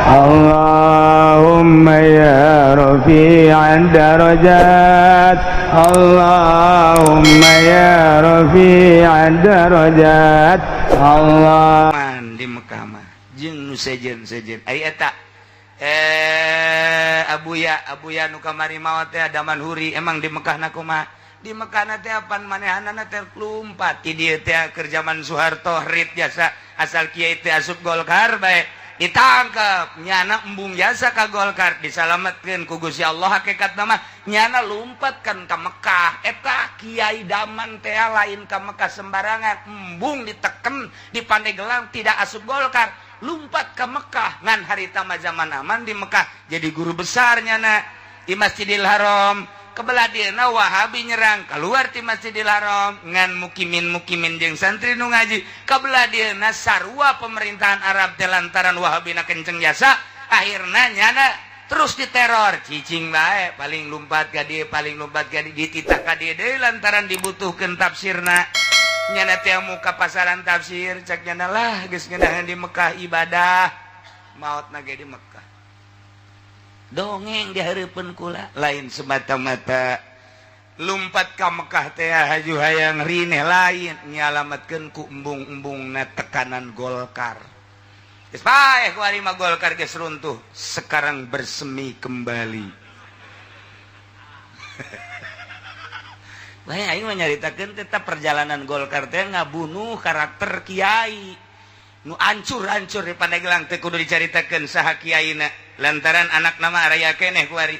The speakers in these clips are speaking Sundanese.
Allahumma ya rafi'ad darajat, Allahumma ya rafi'ad darajat, Allah. Di Mekah mah jeung nu sejen-sejen ai eta Abuya Abuya nu kamari maot teh Damanhuri. Emang di Mekah na kumaha? Di Mekah teh apan manehanana teh lumpat ti dieu teh keur zaman Soeharto rit jasa, asal kiai teh asup Golkar bae ditangkap. Nyana embung jasa ka Golkar, disalametkeun ku Gusti Allah. Hakikat nama nyana lumpat kan ka Mekah. Eta Kiai Daman teh lain ka Mekah sembarangan, embung diteken di Pandeglang, tidak asup Golkar, lumpat ke Mekah. Ngan harita mah zaman aman di Mekah, jadi guru besar nyana di Masjidil Haram. Kebelah dieuna Wahabi nyerang, keluar ti Masjidil Haram, ngan mukimin mukimin jeung santri nu ngaji. Kebelah dieuna sarua pemerintahan Arab teh lantaran Wahabi na kenceng jasa, akhirna nyana terus diteror, cicing bae, paling lumpat ka dieu, paling lumpat ka dieu, dititah ka dieu deui lantaran dibutuhkeun tafsirna. Nyana teh muka pasaran tafsir, cak nyana lah geus ngeunaheun di Mekah ibadah, maot na ge di Mekah. Dongeng di hareupeun kula, lain semata-mata lumpat ka Mekah teh haju hayang rineh, lain, nyalametkeun ku embung-embungna tekanan Golkar. Geus paeh ku ari mah, Golkar geus runtuh, sekarang bersemi kembali. Lain, aing mah nyaritakeun tetap perjalanan Golkar teh ngabunuh karakter kiai nu ancur-ancur di Pandeglang teh kudu dicaritakeun saha kiaina, lantaran anak nama araya keneh kuari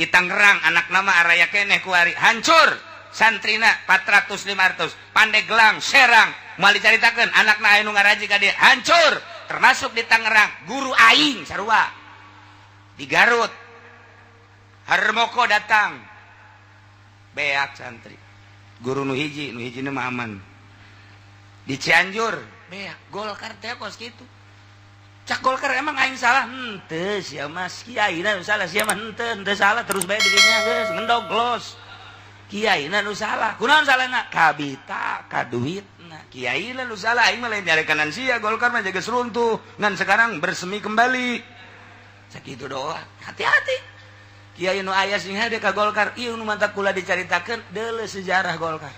di Tangerang, anak nama araya keneh kuari, hancur santrina 400 500. Pandeglang, Serang moal dicaritakeun, anakna aya nu ngaraji ka dieu, hancur. Termasuk di Tangerang guru aing sarua, di Garut Harmoko datang, beak santri, guru nu hiji, nu hiji mah aman. Di Cianjur beak. Golkar teh kos kitu. Cak Golkar, emang aing salah henteu? Sia mas kiai na salah, sia mah henteu, henteu salah, terus bae dirinya geus ngendog los. Kiai na nu salah. Kunaon salahna? Kabita ka duitna. Kiai na nu salah. Aing mah lain nyarekanan sia. Golkar mah geus runtuh, ngan sekarang bersemi kembali. Sakitu doa, hati-hati kiai nu aya sing hade ka Golkar. Ieu nu mantak kula dicaritakeun deuleu sejarah Golkar.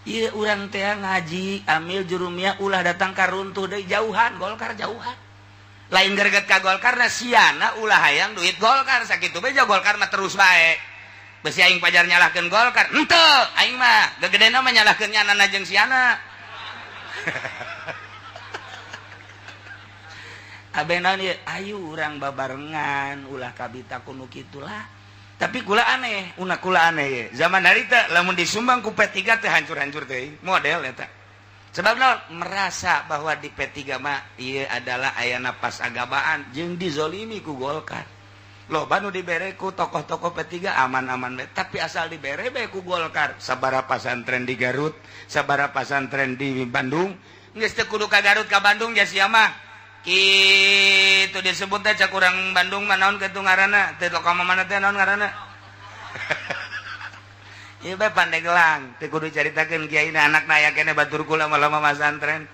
Ieu urang teh ngaji amil jurumiyah ulah datang ka runtuh deui. Jauhan Golkar, jauhan. Lain greget ka Golkar na, siana ulah hayang duit Golkar. Sakitu bae. Golkar mah terus bae. Besi aing pajar nyalahkeun Golkar henteu, aing mah gegedena mah nyalahkeun nyana jeung siana. Abe naon ieu? Ayu urang babarengan, ulah kabita kuno kitulah. Tapi kula aneh, una kula aneh ye. Zaman harita lamun disumbang ku P3 teh hancur-hancur teh model eta. Sebab naon? Merasa bahwa di P3 mah ieu adalah aya napas agabaan jeung dizolimi ku Golkar. Loba nu dibere ku tokoh-tokoh P3 aman-aman bae, tapi asal dibere bae ku Golkar. Sabaraha pasantren di Garut, sabaraha pasantren di Bandung, geus teu kudu ka Garut ka Bandung ya sia mah. Kitu disebut teh cak urang Bandung mah, naon kitu ngaranna teh, lokal mana teh, naon ngaranna? Ieu bae Pandeglang teu kudu caritakeun kiai na, anakna aya keneh, batur kula mah lama masantren.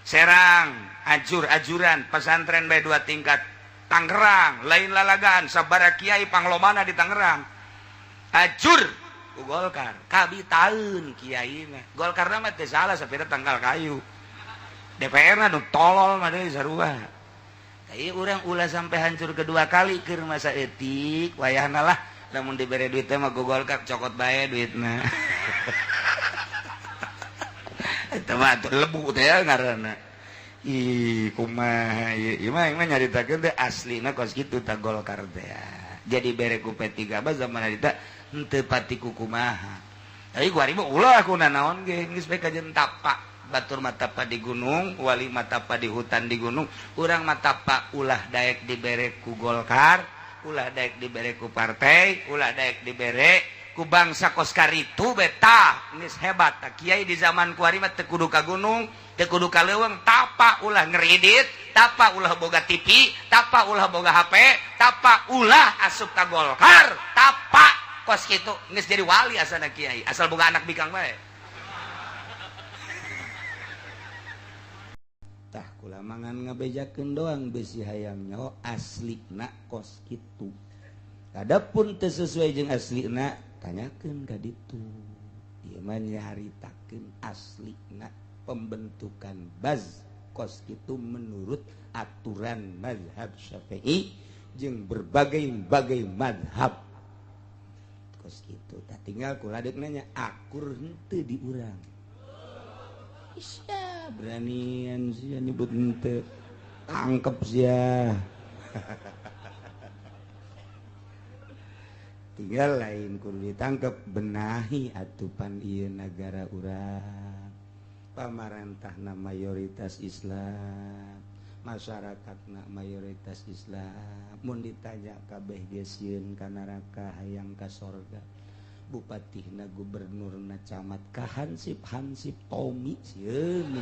Serang ajur-ajuran pesantren bae dua tingkat. Tangerang lain lalagaan, sabaraha kiai panglomana di Tangerang ajur ku Golkar, kabitaeun kiai na. Golkar mah teu salah, sapira tangkal kayu DPR na nu tolol mah deui sarua. Ieu urang ulah sampai hancur kedua kali keur masa etik wayahna lah. Lamun dibere duit teh mah ku Golkar, cokot bae duitna. Eta mah atuh lebu teh ngaranna. Ih, kumaha ieu? Ieu mah aing mah nyaritakeun teh aslina kos kitu tah Golkar teh. Jadi bere ku P3 mah zaman harita henteu pati ku kumaha. Tapi kuari mah ulah ku nanaon ge, geus bae kajen tapa. Batur matapa di gunung, wali matapa di hutan di gunung, urang matapa ulah daek dibere ku Golkar, ulah daek dibere ku partai, ulah daek dibere ku bangsa kos karitu beta. Geus hebat tah kiai di zaman kuari mah, teu kudu ka gunung, teu kudu ka leuweung, tapa ulah ngeridit, tapa ulah boga TV, tapa ulah boga HP, tapa ulah asup ka Golkar, tapa kos kitu geus jadi wali asana kiai, asal boga anak bikang bae. Tah kula. mangan ngabejakeun doang besi hayang nyaho aslina kos kitu. Adapun teu sesuai jeung aslina tanyakeun ka ditu. Ieu mah nyaritakeun aslina pembentukan baz kos kitu menurut aturan mazhab Syafi'i jeung berbagai-bagai mazhab. Kos kitu tah tinggal kula deuk nanya akur henteu di urang. Isya beranian sia nyebut henteu. Tangkep sia. Tinggal lain kudu ditangkep benahi atupan ieu nagara urang. Pamarentahna mayoritas Islam, masyarakatna mayoritas Islam. Mun ditanya kabeh ge sieun ka neraka hayang ka sorga. Bupatihna, gubernurna, camat ka hansip-hansip Tommy sieun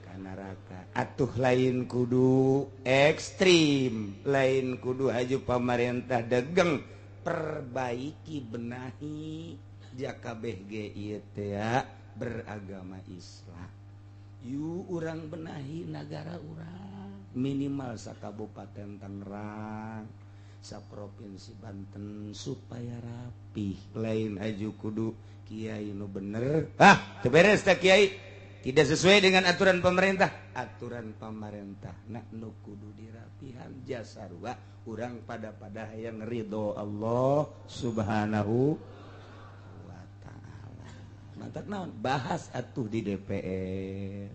ka neraka. Atuh lain kudu ekstrim, lain kudu haju pamarentah degeng, perbaiki benahi jaka kabeh ge ieu teh beragama Islam. Yu urang benahi nagara urang minimal sakabupaten Tangerang, saprovinsi Banten supaya rapih. Lain haju kudu kiai nu bener. Ah, teu beres teh kiai. Tidak sesuai dengan aturan pemerintah. Aturan pemerintah nak nu kudu dirapihan jasarua urang pada-pada hayang ridho Allah Subhanahu wa taala. Mantak naon? Bahas atuh di DPR.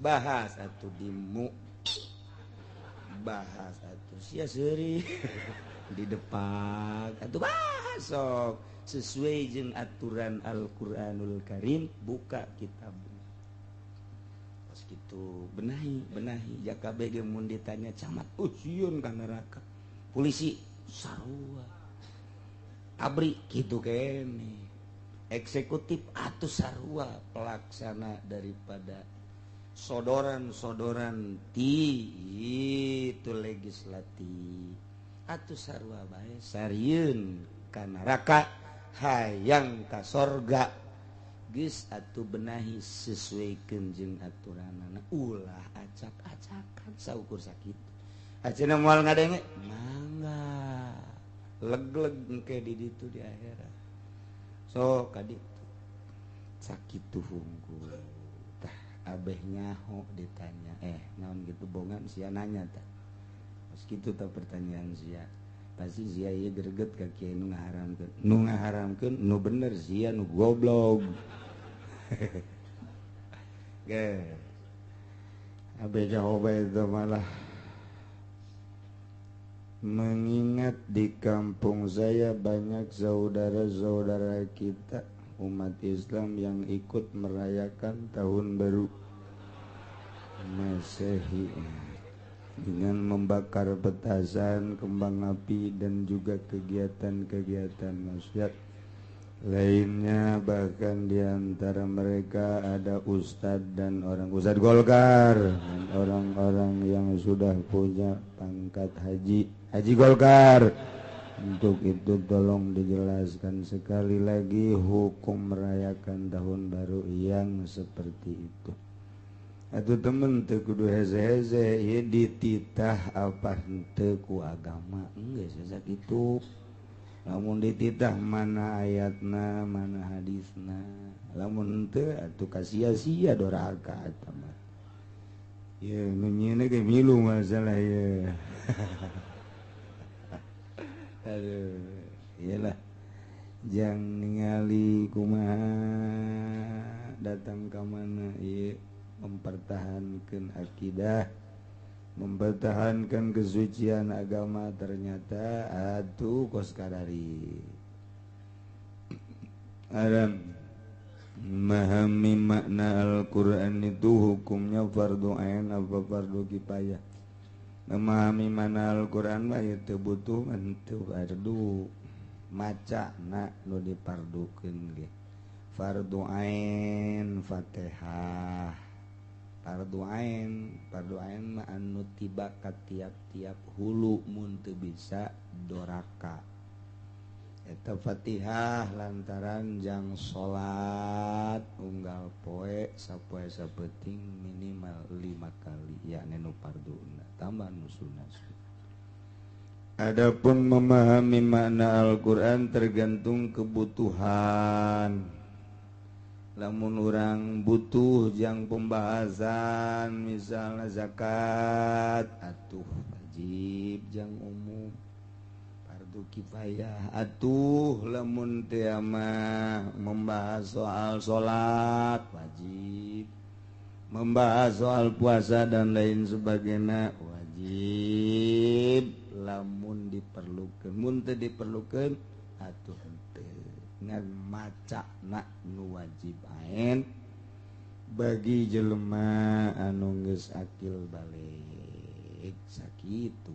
Bahas atuh di MUI. Bahas atuh sia seuri di depan atuh bahas sok sesuai jeung aturan Al-Qur'anul Karim, buka kitab. Pas gitu benahi benahi jaka ge mun ditanya camat sieun ka neraka. Polisi sarua. Abri kitu kene. Eksekutif atuh sarua pelaksana daripada sodoran-sodoran ti itu legislatif atuh sarua bae sarieun ka neraka hayang ka sorga. Geus atuh benahi sesuaikeun jeung aturanana, ulah acak-acakan saukur sakitu. Ayeuna moal ngadenge mangga leg-leg engke di ditu di akhirat. So ka ditu sakitu hungkul. Tah abeh nyaho ditanya naon gitu bongan sia nanya tah. Pas kitu tah pertanyaan sia. Pasti sia ieu greget ka kiai nu ngaharamkeun. Nu ngaharamkeun nu bener sia nu goblok. Ge. Abeh jawab itu malah. Mengingat di kampung saya banyak saudara-saudara kita umat Islam yang ikut merayakan tahun baru Masehi dengan membakar petasan, kembang api, dan juga kegiatan-kegiatan maksiat lainnya. Bahkan di antara mereka ada ustadz dan orang ustadz Golkar dan orang-orang yang sudah punya pangkat haji, haji Golkar. Untuk itu tolong dijelaskan sekali lagi hukum merayakan tahun baru yang seperti itu. Atuh temen teu kudu heze-heze ieu dititah apa henteu ku agama, geus sakitu. Lamun dititah mana ayatna, mana hadisna. Lamun henteu atuh kasia-sia doraka eta mah. Ye nu nyieuna ge milu masalah ye. Aduh, iyalah. Jang ningali kumaha datang ka mana ieu mempertahankan akidah, mempertahankan kesucian agama, ternyata atuh kos kadari. Alam memahami makna Al-Quran itu hukumnya fardu ain apa fardu kifayah. Memahami makna Al-Quran mah itu butuh henteu fardu, maca na nu dipardukeun ge. Fardu ain Fatihah, fardu ain mah anu tiba ka tiap-tiap hulu mun teu bisa doraka. Eta Fatihah lantaran jang salat unggal poe sapoe sapeting minimal 5 kali yakni nu farduna tambah nu sunnah. Adapun memahami makna Al-Qur'an tergantung kebutuhan. Lamun urang butuh jang pembahasan misalnya zakat atuh wajib jang umum fardu kifayah atuh lamun teh mah membahas soal salat wajib, membahas soal puasa dan lain sebagainya wajib lamun diperlukeun. Mun teu diperlukeun atuh henteu, ngan maca na nu wajib aen bagi jelema anu geus akil balig sakitu.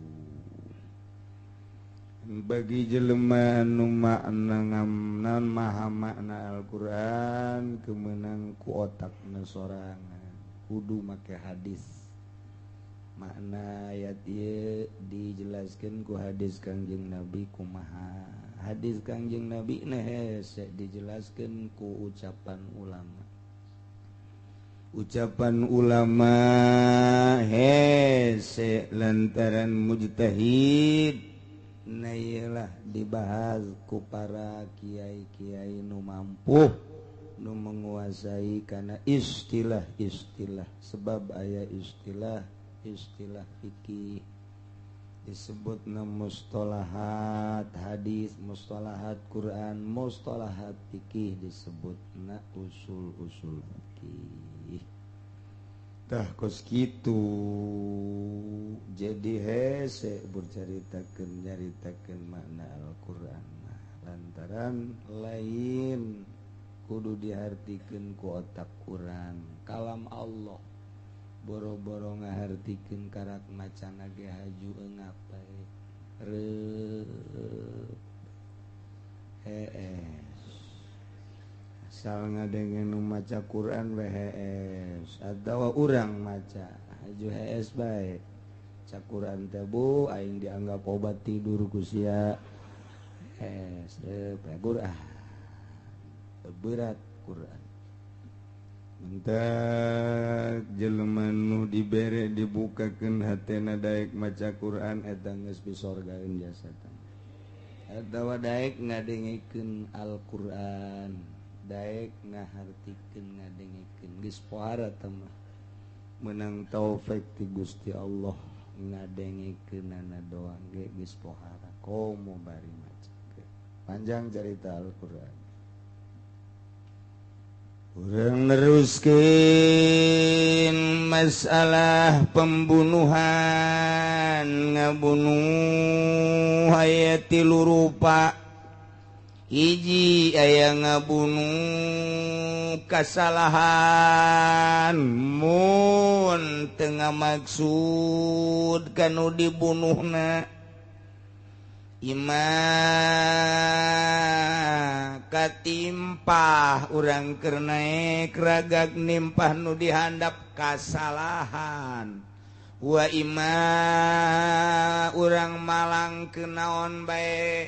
Bagi jelema anu makna ngamnan maha makna Al-Qur'an kemenang ku otakna sorangan kudu make hadis. Makna ayat ieu dijelaskeun ku hadis Kangjeng Nabi kumaha. Hadis Kangjeng Nabi na hese dijelaskeun ku ucapan ulama. Ucapan ulama hese lantaran mujtahid na ieulah dibahas ku para kiai-kiai nu mampu nu menguasai kana istilah-istilah, sebab aya istilah istilah fikih disebut mustalahat hadis, mustalahat Quran, mustalahat fikih disebut na usul-usul fikih. Tah kos kitu jadi hese bercaritakeun nyaritakeun makna Al-Qur'an mah lantaran lain kudu dihartikeun ku otak urang kalam Allah. Boro-boro ngahartikeun karak macana ge haju eungap bae reup hees asal ngadenge nu maca Quran we hees atawa urang maca haju hees bae ca Quran teh bu aing dianggap obat tidur ku sia hees reup Quran berat Quran. Mentak jelema nu dibere dibukakeun hatena daek maca Quran eta geus disorgaeun jasada. Atawa daek ngadengekeun Al-Qur'an, daek ngahartikeun ngadengekeun geus pohara teh mah. Meunang taufik ti Gusti Allah ngadengekeunana doang ge geus pohara komo bari maca. Panjang cerita Al-Qur'an. Urang neruskeun masalah pembunuhan ngabunuh aya tilu rupa. Hiji aya ngabunuh kasalahan mun teu ngamaksud kanu dibunuhna. Ima katimpah urang keur naek ragag nimpah nu dihandap kasalahan. Wa ima urang malang kenaon bae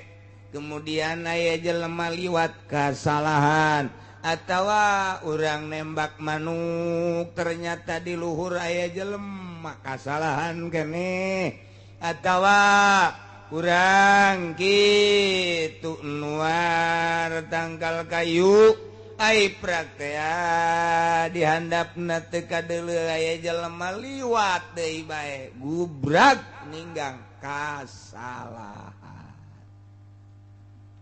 kemudian aya jelema liwat kasalahan, atawa urang nembak manuk ternyata di luhur aya jelema kasalahan keneh, atawa urang kitu nuar tangkal kayu ai praktea dihandapna teu kadeuleu aya jelema liwat deui bae gubrak ninggang kasalahan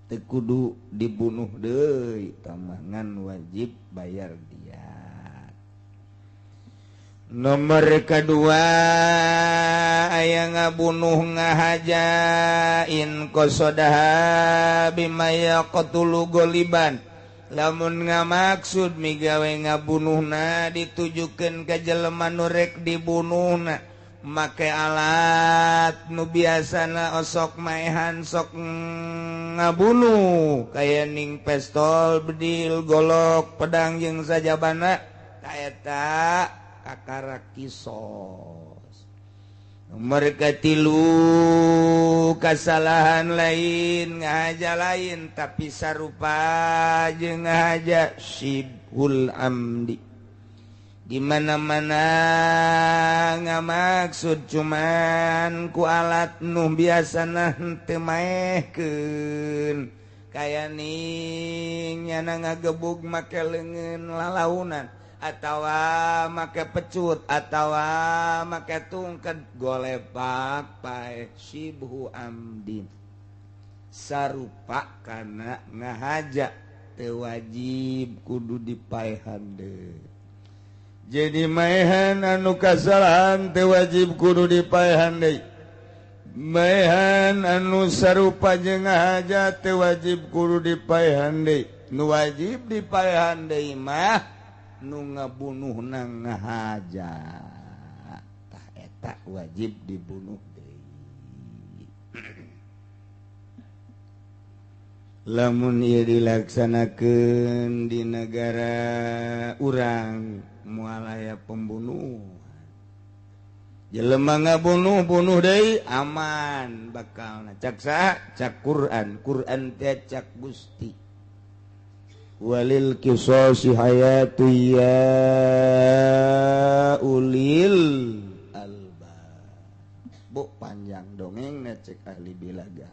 teu kudu dibunuh deui tamangan wajib bayar diat. Nomor kedua aya ngabunuh ngahaja in qasodaha bima yaqtulu goliban lamun ngamaksud migawe ngabunuhna ditujukeun ka jelema nu rek dibunuhna make alat nu biasana osok maehan sok ngabunuh kaya ning pistol, bedil, golok, pedang jeung sajabana ta eta kakara kisos. Mereka tilu kesalahan lain ngahaja lain tapi sarupa jeung ngahaja syibhul amdi. Di mana-mana ngamaksud cuman ku alat nu biasana henteu maehkeun kaya ning nyana ngagebug make leungeun lalaunan atawa make pecut atawa make tungket golepak paeh syibhu amdin sarupa kana ngahaja teu wajib kudu dipaehan deui. Jadi maehan anu kasalahan teu wajib kudu dipaehan deui. Maehan anu sarupa jeung ngahaja teu wajib kudu dipaehan deui. Nu wajib dipaehan deui mah nu ngabunuh nang ngahaja tah eta wajib dibunuh deui. Lamun ieu dilaksanakeun di negara urang moal aya pembunuhan. Jelema ngabunuh bunuh deui aman bakalna. Cak saha? Cak Quran. Quran teh cak Gusti. Walil qisasi hayatu ya ulil albab. Bu panjang dongeng cek ahli bilaga.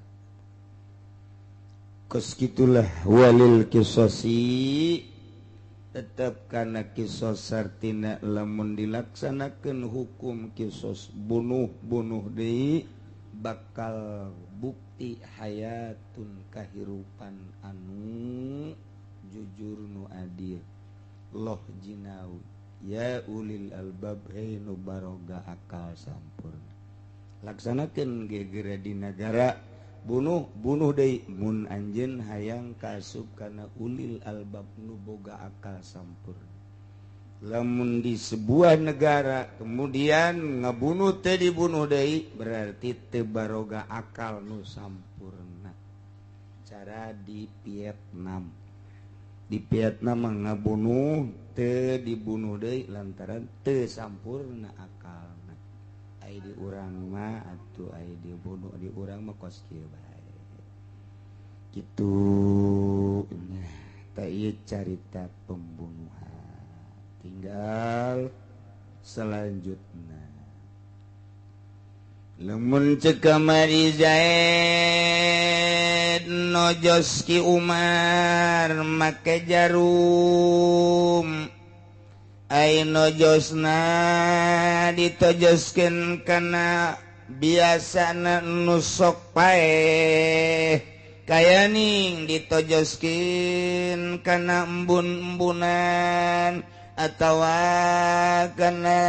Kos kitulah walil qisasi tetep kana kisos sartina lamun dilaksanakeun hukum kisos bunuh-bunuh deui bakal bukti hayatun kahirupan anu jujur nu adil loh jinawi ya ulil albab hei nu baroga akal sampurna. Laksanakeun gegere di nagara bunuh bunuh deui mun anjeun hayang kaasup kana ulil albab nu boga akal sampurna. Lamun di sebuah negara kemudian ngabunuh teh dibunuh deui berarti teu baroga akal nu sampurna. Cara di Vietnam, di Vietnam ngabunuh teu dibunuh deui lantaran teu sampurna akalna. Ai di urang mah atuh ai dibunuh di urang mah kos kieu bae. Kitu nya tah ieu carita pembunuhan. Tinggal selanjutnya. Lamun cek kamari Zaid nojos ki Umar make jarum. Ai nojosna ditojoskeun kana biasana nu sok paeh. Kayaning ditojoskeun kana embun-embunan atawa kana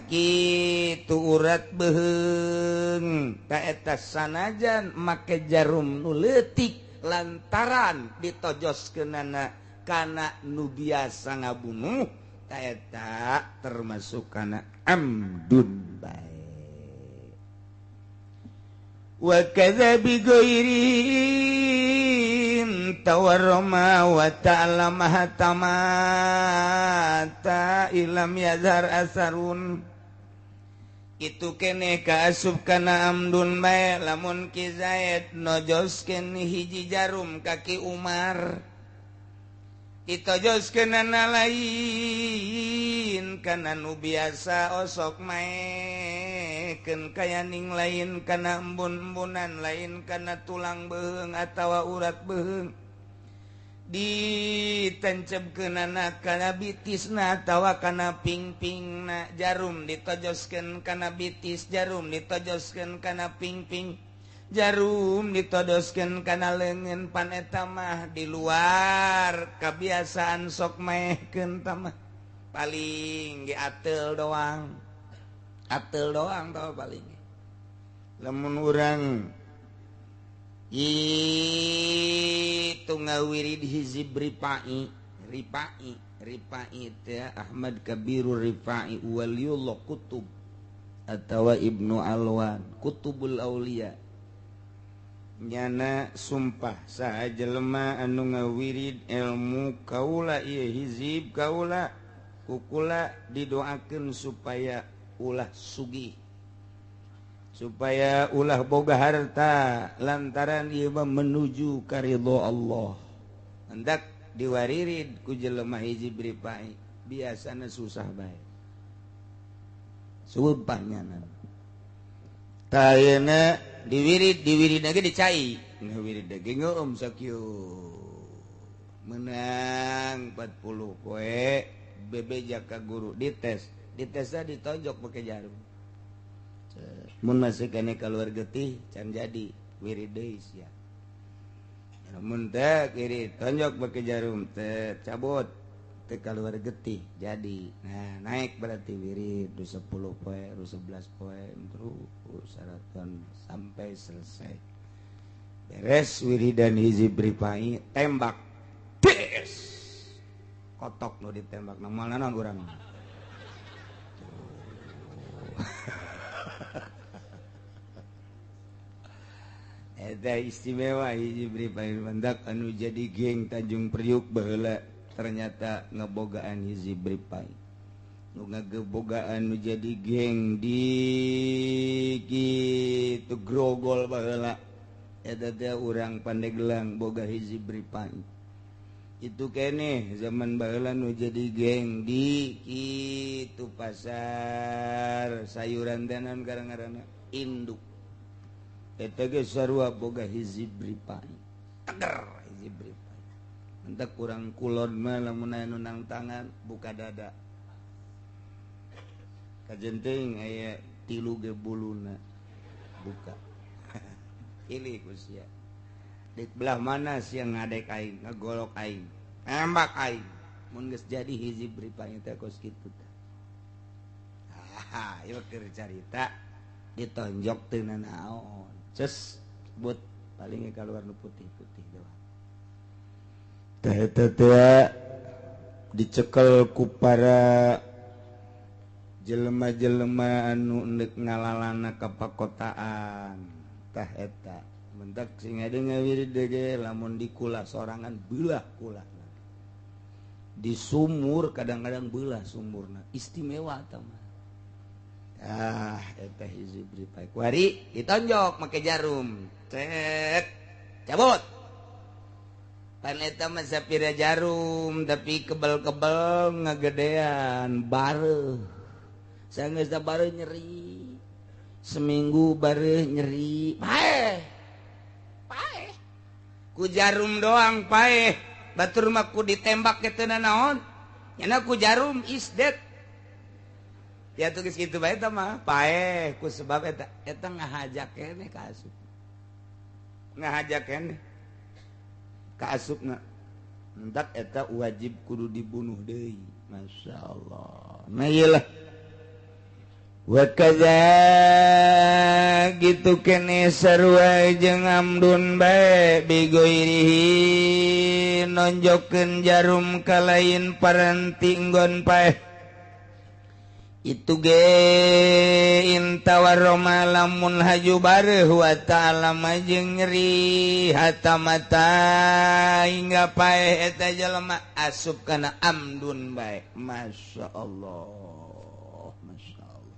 kitu urat beuheung. Ka eta sanajan make jarum nu leutik lantaran ditojoskeunana kana nu biasa ngabunuh, ka eta termasuk kana amdun bae. Wa kadza bi ghairin tawarrama wa ta'lama hatamata ilam yazhar asarun. Itu kene kaasup kana amdun bae lamun Ki Zaid nojoskeun hiji jarum ka Ki Umar, ditojoskeunana lain kana nu biasa osok maekeun kayaning lain kana embun-embunan lain kana tulang beuheung atawa urat beuheung, ditancapkeunana kana bitisna atawa kana pingpingna. Jarum ditojoskeun kana bitis, jarum ditojoskeun kana pingping, jarum ditodoskeun kana leungeun. Pan eta mah di luar kebiasaan sok maehkeun tah mah paling ge ateul doang, ateul doang tah paling. Lamun urang itu ngawirid hizib Rifa'i, Rifa'i, Rifa'i teh Ahmad Kabirur Rifa'i waliullah kutub atawa Ibnu Alwan Kutubul Aulia. Nyana sumpah saha jelema anu ngawirid ilmu kaula ieu hizib kaula kukula didoakeun supaya ulah sugih, Supaya ulah boga harta lantaran ieu mah menuju ka ridho Allah. Hendak diwaririd ku jelema hiji bripai biasana susah bae. Sumpahnya tah ayeuna diwirid diwirid lagi dicai ngawirid lagi ngeum sakieu menang 40 poe bebeja ka guru dites ditesna ditonjok pakai jarum mun masih kene keluar getih can jadi wirid deui sia mun teh kiri tonjok pakai jarum teh cabut teh keluar getih jadi nah naik berarti wirid 10 poe 11 poe terus syaratan sampai selesai beres wiridan hiji bripai tembak des kotok nu ditembak nang moal naon urang eta istimewa hiji bripai mandak anu jadi geng Tanjung Priuk baheula ternyata ngebogaan hiji bripai nu ngagebogaan nu jadi geng di kitu grogol baheula eta teh urang Pandeglang boga hiji bripai itu kene zaman baheula nu jadi geng di kitu pasar sayuran teh naon ngaranna induk eta ge sarua boga hiji bripai teger hiji bripai entak kurang kulon mah lamun aya nu nang tangan buka dada kajenting aya tilu ge buluna buka pilih ku sia di belah mana sia ngadek aing ngagolok aing nembak aing mun geus jadi hiji bripai teh kos kitu tah. Ah ieu keur carita ditonjok teu nanaon ces but paling keluar nu putih-putih doang teh eta teh dicekel ku para jelema-jelema anu endek ngalalana ka pakotaan tah eta mentak sing ade ngawirid ge lamun dikula sorangan beulah kula di sumur kadang-kadang beulah sumurna istimewa tah mah ah eta hiji bripai kuari ditonjok make jarum cet cabut pan eta mah sapira jarum tapi kebel-kebel ngagedean bareuh sanggeus da bareuh nyeri seminggu bareuh nyeri paeh paeh ku jarum doang paeh batur mah ku ditembak ke teu naon nya ku jarum is dead ya tuh geus kitu bae eta mah paeh ku sebab eta eta ngahaja keneh ka asup ngahaja keneh ka asupna entak eta wajib kudu dibunuh deui masyaallah nah ieu lah wa kaza gitu kene sarua jeung amdun bae bigoirihi nonjokeun jarum ka lain paranti nggon paeh itu ge intawaroma lamun haju bareuh wa ta'ala jeung nyeri hatta mata hingga paeh eta jelema asup kana amdun bae masyaallah masyaallah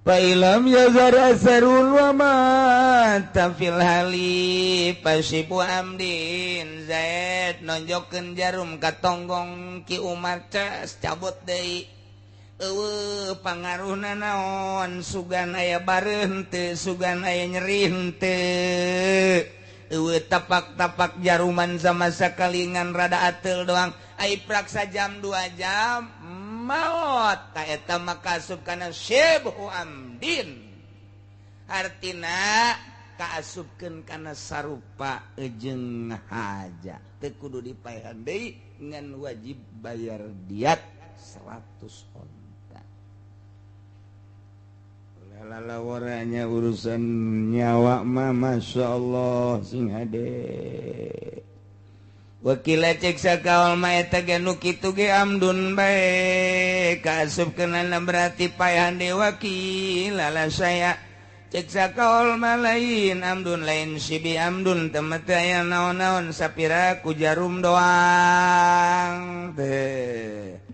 fa ilam yazar asarul wa mata fil hali pasibu amdin Zaid nonjokeun jarum ka tonggong Ki Umar ces cabut deui eueuh pangaruhna naon sugan aya bareuh henteu sugan aya nyeri henteu eueuh tapak-tapak jaruman sama sakalingan rada ateul doang ai praksa jam 2 jam maot ta eta mah kaasup kana syibhu amdin artina kaasupkeun kana sarupa jeung haja teu kudu dipaehan deui ngan wajib bayar diat 100 onta. Lalawaranya urusan nyawa mah masya Allah sing hade. Wakila cek sakaol ma eta ge nu kitu ge amdun bae kaasupkeunana berarti paehan deui wakila la saya cek sakaol ma lain amdun lain sibi amdun teu aya naon-naon sapira ku jarum doang teh.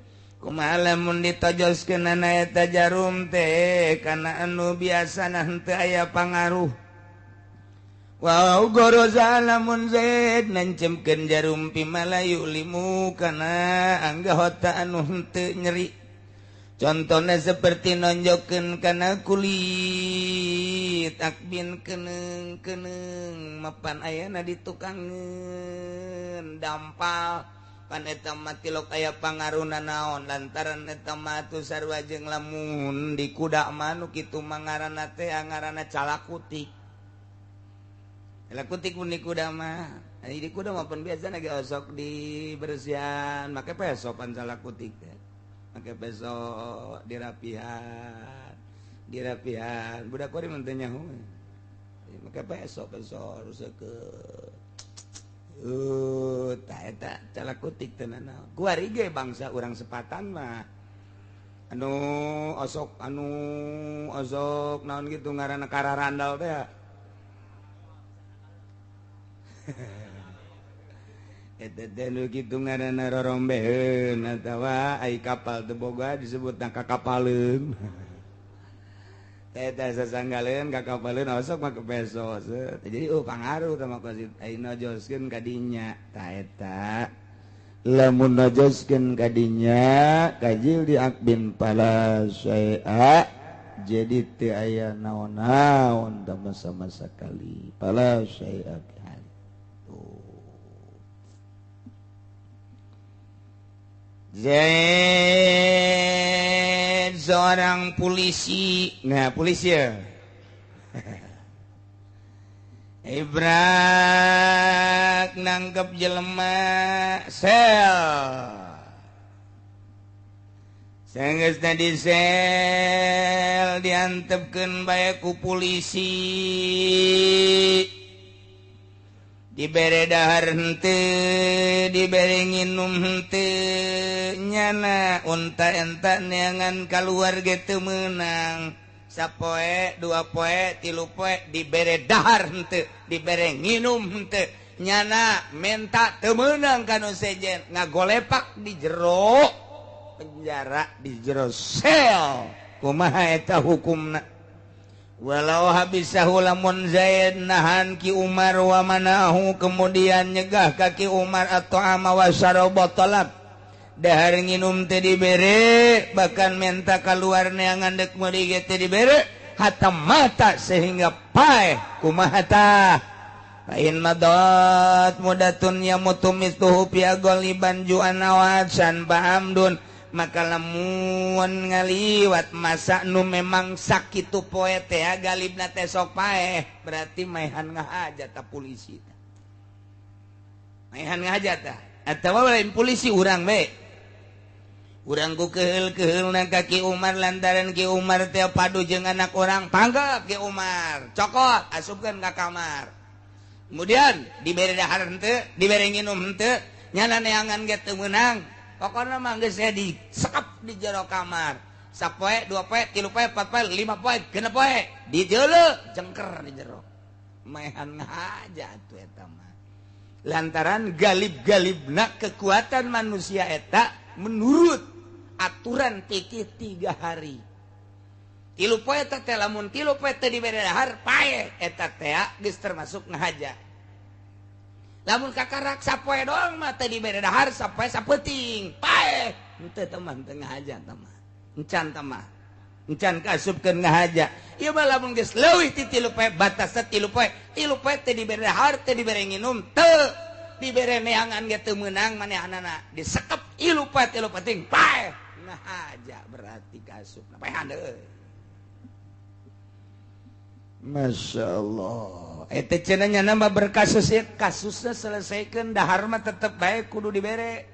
Kumaha lamun ditojoskeunana eta jarum teh kana anu biasana henteu aya pangaruh. Wow goroza lamun Zaid nancemkeun jarum pimalayu limu kana anggahota anu henteu nyeri. Contohnya seperti nonjokeun kana kulit akbin keneung-keneung mapan ayana di tukangeun dampal pan eta mah tilok aya pangaruna naon lantaran eta mah atuh sarua jeung lamun di kuda mah nu kitu mah ngaranna teh ngaranna calakutik. Calakutik mun di kuda mah. Di kuda mah pan biasana ge osok dibersihan make peso pan calakutik teh. Make peso dirapihan dirapihan budak kuari mun teu nyaho make peso peso ruseukeun tah eta calakutik teh nanaon kuari ge bangsa urang sepatan mah anu osok naon kitu ngaranna kararandal teh. Eta teh nu kitu ngaranna rorombeheun atawa ai kapal teu boga disebutna kakapaleun. Eta sasanggaleun kakapaleun osok mah kepeso. Jadi pangaruh tah mah ai nojoskeun ka dinya. Tah eta lamun nojoskeun ka dinya kajil di akbin pala syai'a jadi teu aya naon-naon tah sama sakali pala syai'a. Zaid seorang polisi, nah polisi ya. Ibrak nangkep jelema sel. Sanggeus di sel diantepkeun bae ku polisi. Dibere dahar henteu, dibere nginum henteu, nyana unta enta neangan kaluar ge teu meunang. Sapoe, dua poe, tilu poe dibere dahar henteu, dibere nginum henteu, nyana menta teu meunang ka nu sejen, ngagolepak di jero penjara, di jero sel. Kumaha eta hukumna? Walau habisahu lamun Zaid nahan Ki Umar wa manahu kemudian nyegah ka Ki Umar atau ama wa syaraba talab dahar nginum teu dibere bahkan menta kaluar neangan deuk meuli ge teu dibere hatta mata sehingga paeh kumaha tah fa in madat mudatun yamutu mistuhu fi ghaliban ju'an awasan fa amdun maka lamun ngaliwat masa nu memang sakitu poe teh galibna teh sok paeh berarti maehan ngahaja ta polisi tah maehan ngahaja tah atawa lain polisi urang we urang ku keheul-keheulna ka Ki Umar lantaran Ki Umar teh padu jeung anak urang panggap Ki Umar cokot asupkeun ka kamar kemudian dibere dahar henteu dibere nginum henteu nyana neangan ge teu meunang. Pokoknya mah geus disekep di jero kamar. Sapoe, dua poe, tilu poe, empat poe, lima poe, genep poe, dijeuleuh jengker di jero. Maehan ngahaja atuh eta mah. Lantaran galib-galibna kekuatan manusia eta menurut aturan fikih 3 hari. Tilu poe teh lamun tilu poe teh dibere dahar paeh eta teh geus termasuk ngahaja. Lamun kakarak sapoe doang mah teu dibere dahar sapoe sapeuting paeh henteu teh mah teu ngahaja teh mah encan teh mah encan kaasupkeun ngahaja ieu mah lamun geus leuwih ti tilu poe batasna tilu poe teu dibere dahar teu dibere nginum teu dibere neangan ge teu meunang manehanana disekep ilu poe tilu peuting paeh ngahaja berarti kaasupna paehan deui. Masya Allah. Eta cenah nya mah berkasus ya, kasusnya selesaikan dahar mah tetep bae kudu dibere.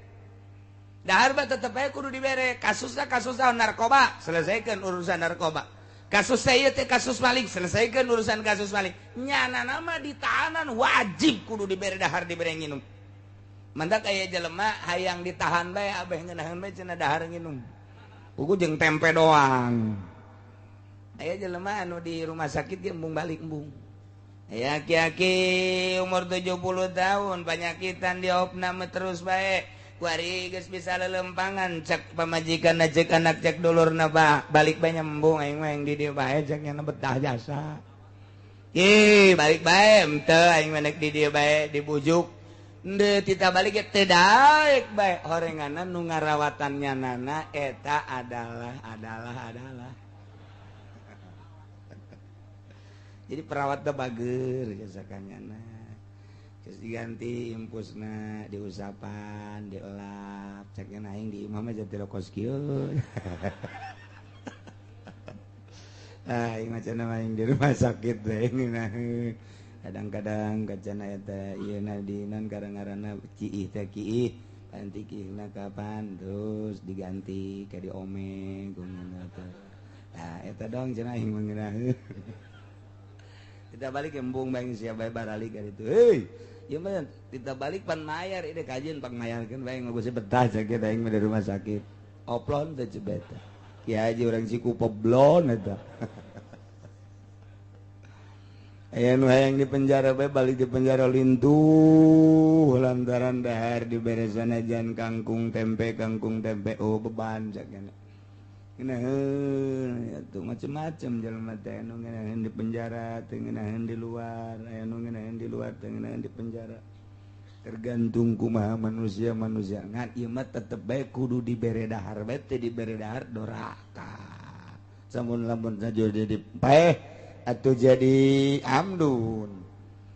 Dahar mah tetep bae kudu dibere. Kasusna kasus narkoba, selesaikan urusan narkoba. Kasus saya teh kasus maling, selesaikan urusan kasus maling. Nyana nama ditahanan wajib kudu dibere dahar dibere nginum. Mantak aya jelema hayang ditahan bae abeh ngeunaheun bae cenah dahar nginum. Pugu jeung tempe doang. Aya jelema anu di rumah sakit ge embung balik embung. Aya aki-aki umur 70 tahun penyakitan diopname terus bae. Kuari geus bisa lelempangan cek pamajikan cek anak cek dulurna balik bae nyembung aing mah di dieu bae cek nya betah jasa. Ih, balik bae henteu aing mah di dieu bae dibujuk. Henteu tita balik ge teu daek bae horenganna nu ngarawatan nyanana eta adalah adalah adalah. Jadi perawat teh bager jasakanyana. Terus diganti impusna, diusapan, dielap, ceknya aing di imah mah jadi kos kieu. Ah, aing mah cenah aing di rumah sakit teh kadang-kadang kacana eta ieu na di non kadang-ngaranna ciih teh kiih, panti kiihna kapan terus diganti ka diomeng kumaha teh. Tah eta dong cenah aing mah ngeunaheun. Kita balik embung bae sia bae baralik ka ditu. Heuy, ieu mah kita balik pan mayar ieu kajian pang mayarkeun bae geus betah sakit aing mah di rumah sakit. Oplon teh cebet. Kieu haji urang Cikupa blon eta. Aya nu hayang di penjara bae balik di penjara lintuh lantaran dahar diberesan ajan kangkung tempe oh beban cakna. Ngeunaheun atuh macem-macem jelema teh anu ngeunaheun di penjara teu ngeunaheun di luar, aya nu ngeunaheun di luar teu ngeunaheun di penjara. Tergantung kumaha manusia-manusia ngan ieu mah tetep bae kudu dibere dahar bae teu dibere dahar doraka. Samun lamun saja jadi paeh atau jadi amdun.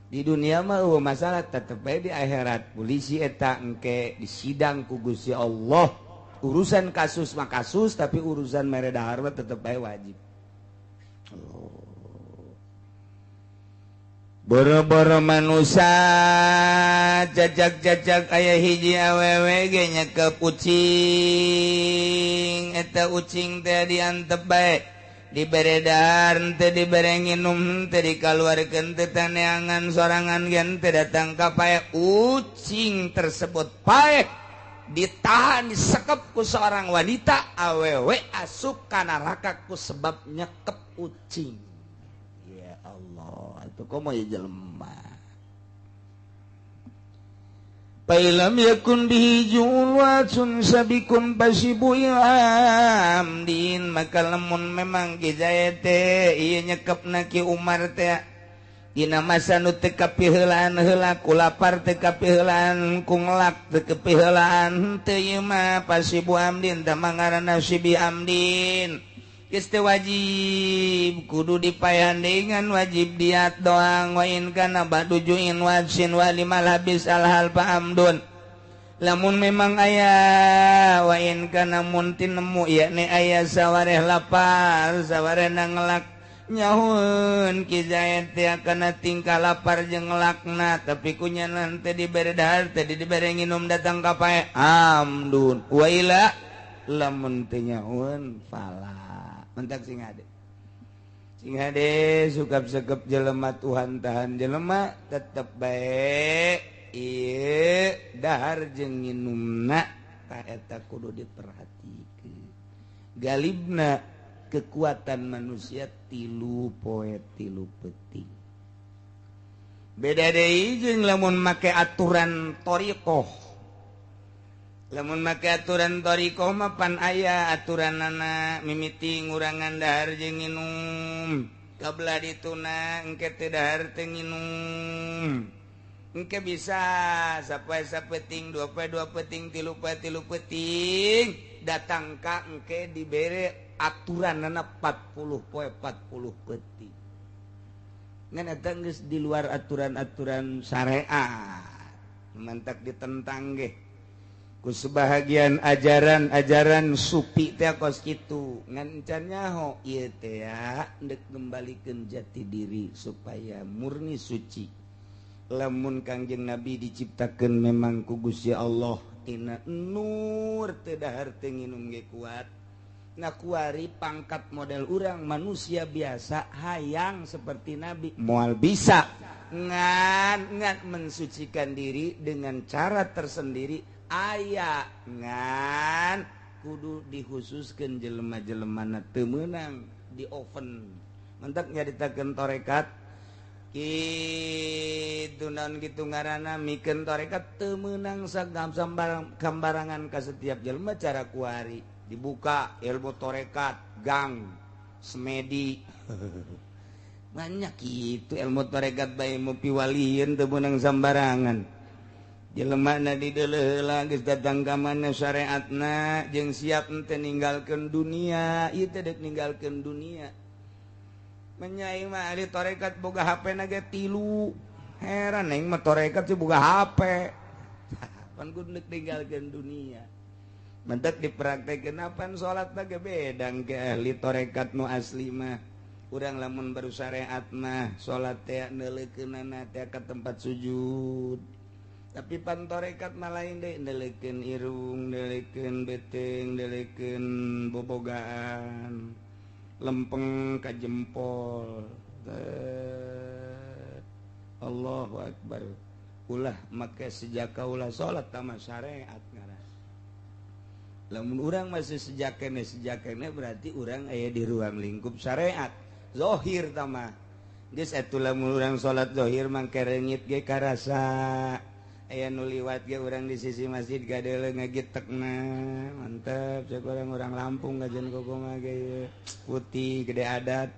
Di dunia mah eueuh masalah tetep bae di akhirat polisi eta engke disidang ku Gusti Allah. Urusan kasus mah kasus tapi urusan mere dahar mah tetep bae wajib. Oh. Boro-boro manusia jajak-jajak aya hiji awewe ge nyekep ucing eta ucing teh diantep bae dibere dahar teu dibere nginum teu dikaluarkeun teu taneangan sorangan ge teu datang ka paeh ucing tersebut paeh ditahan disekep ku seorang wanita awewe asup ka neraka ku sebab nyekep ucing. Ya Allah, itu komo ya jelema. Pailam yakun bihi ju'un sabikun pasibu amdin maka lamun memang ki Zaid teh ieu nyekepna Ki Umar teh dina masa nu teu kapiheulaan heula ku lapar teu kapiheulaan ku ngelak teu kapiheulaan teu ieu mah pasibu amdin tah mangaranna sibi amdin geus teu wajib kudu dipayandeungan wajib diat doang wa in kana ba'du ju'in wajsin wa limal habis alhal fa amdun lamun memang aya wa in kana mun tinemu yakni aya sawareh lapar sawareh ngelak nyahun Ki Zaid teh kana tingkah lapar jeung ngelakna tapi kunya nanti dibere dahar teh dibere nginum datang ka pae amdun wa ila lamun teu nyahun fala mentak sing hade sing hade sukap sekep jelema Tuhan tahan jelema tetep bae ieu dahar jeung nginumna tah eta kudu diperhatikeun galibna kekuatan manusia tilu poe tilu peuting beda deui jeung lamun make aturan thariqah lamun make aturan thariqah mah pan aya aturanana mimiti ngurangan dahar jeung nginum kabla dituna engke teu dahar teu nginum engke bisa sapoe sapeting dua poe dua peting tilu poe tilu peting datang ka engke dibere aturanana 40 poe 40 peuting ngan eta geus di luar aturan-aturan syariat mantak ditentang ge ku sebahagian ajaran-ajaran supi teh kos kitu ngan can nyaho ieu teh deuk ngembalikeun jati diri supaya murni suci lamun Kangjeng Nabi diciptakeun memang ku Gusti Allah tina nur teu dahar teu nginum ge kuat ngakuari pangkat model urang manusia biasa hayang seperti Nabi moal bisa ngan ngan mensucikan diri dengan cara tersendiri aya ngan kudu dikhususkeun jelema-jelemana teu meunang di oven mentak nyaritakeun tarekat Kitu naon kitu ngaranna mikeun tarekat teu meunang gambarangan ka setiap jelema cara kuari dibuka ilmu tarekat gang semedi banyak itu ilmu tarekat bae mu piwalieun teu meunang sambarangan. Jelema na dideuleuh heula geus datang ka mana syariatna jeung siap henteu ninggalkeun dunia, ieu teh deuk ninggalkeun dunia. Menyai mah ahli tarekat boga HP na ge 3. Heran aing mah tarekat sih boga HP. Pan kudu deuk ninggalkeun dunia. Mentek dipraktekeun apan salat ge beda ke ahli tarekat nu asli mah. Urang lamun baru syariat mah salat teh neuleukeunana teh ka tempat sujud. Tapi pan tarekat mah lain deui, neuleukeun irung, neuleukeun beuteung, neuleukeun bobogaan, lempeng ka jempol. Allahu akbar. Ulah make sejaka ulah salat tama syariat ngaran. Lamun urang masih sejakene berarti urang aya di ruang lingkup syariat. Zahir tama. Geus atuh lamun urang salat zahir mangke reungit ge karasa. Aya nu liwat ge urang di sisi masjid gadeuleuh ngagitekna. Mantep cek urang Lampung kajian kokomaha ge putih gede adat.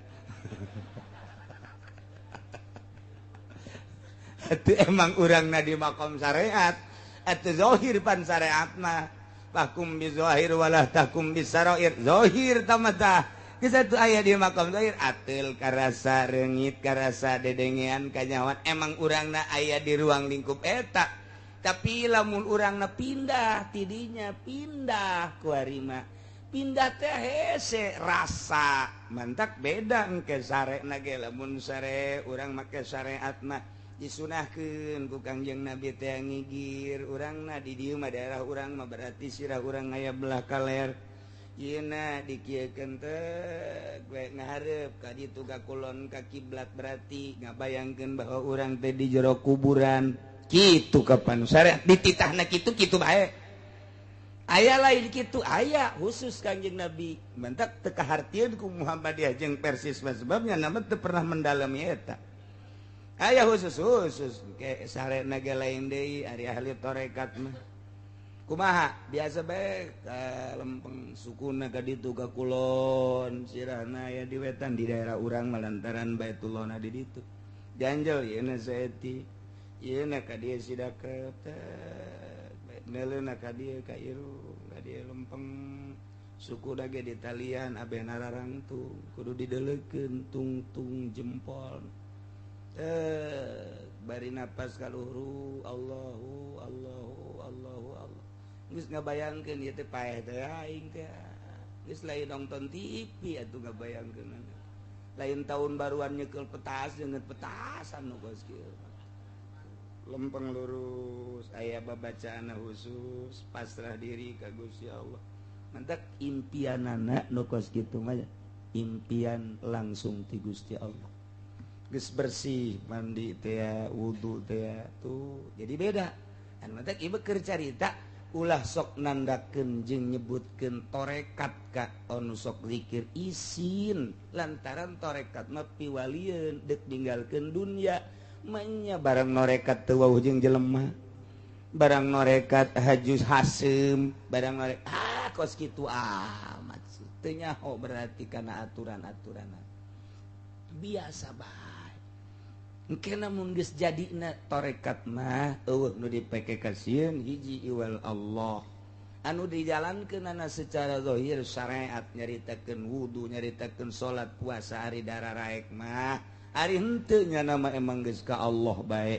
Atuh emang urangna di makom syariat. Atuh zahir pan syariat mah. Fahkum bi zahir walah tahkum bis sarair. Zahir tamata. Geus atuh aya di makom zahir ateul karasa reungit karasa dedengean kanyawan emang urangna aya di ruang lingkup eta. Tapi lamun urangna pindah tidinya pindah ku harima. Pindah teh hese rasa mantak beda engke sarekna ge lamun sare urang make syariat mah disunahkeun ku Kangjeng Nabi teh ngigir urangna di dieu mah daerah urang mah berarti sirah urang aya belah kaler. Yeuna dikieukeun teh gue ngahareup ka ditu ka kulon ka kiblat berarti ngabayangkeun bahwa urang teh di jero kuburan. Kitu kapan syariat dititahna kitu kitu bae. Aya lain kitu aya khusus Kangjeng Nabi. Mantak teu kahartieun ku Muhammadiyah jeung Persis mah sebabnya nama teu pernah mendalami eta. Aya khusus ke sarena ge lain deui ari ahli tarekat mah. Kumaha biasa bae lempeng sukuna ka ditu ka kulon sirahna aya di wetan di daerah urang mah lantaran Baitullahna di ditu. Ganjel yeuna saeutik yeuna ka dieu sidakep teh neuleuhna ka dieu ka irung ka dieu lempeng suku dage di talian abeh nararangtung kudu dideleukeun tungtung jempol. Bari napas kaluhuru Allahu Allahu Allahu Allah. Geus ngabayangkeun ieu teh paeh teh aing teh. Geus lain nonton TV atuh ngabayangkeun. Lain tahun baruan nyekel petas jeung petasan nu kos kieu. Lempeng lurus aya babacaan khusus pasrah diri ka Gusti Allah. Mantak impianana nu kos kitu mah impian langsung ti Gusti Allah. Geus bersih mandi teh wudu teh tuh jadi beda. Anu mantak ieu keur carita ulah sok nandakeun jeung nyebutkeun tarekat ka anu sok zikir isin lantaran tarekat mah piwalieun deuk ninggalkeun dunya manya barang norekat teu wauh jeung jelema barang norekat hajus haseum barang norekat ah kos kitu amat sih teu nyaho berarti kana aturan-aturan biasa bae. Engke mun geus jadina tarekat mah eueuh nu dipake kasieun hiji iwal Allah anu dijalankeunana secara zahir syariat nyaritakeun wudu nyaritakeun salat puasa ari dararaek mah ari henteu nya nama emang geus ka Allah bae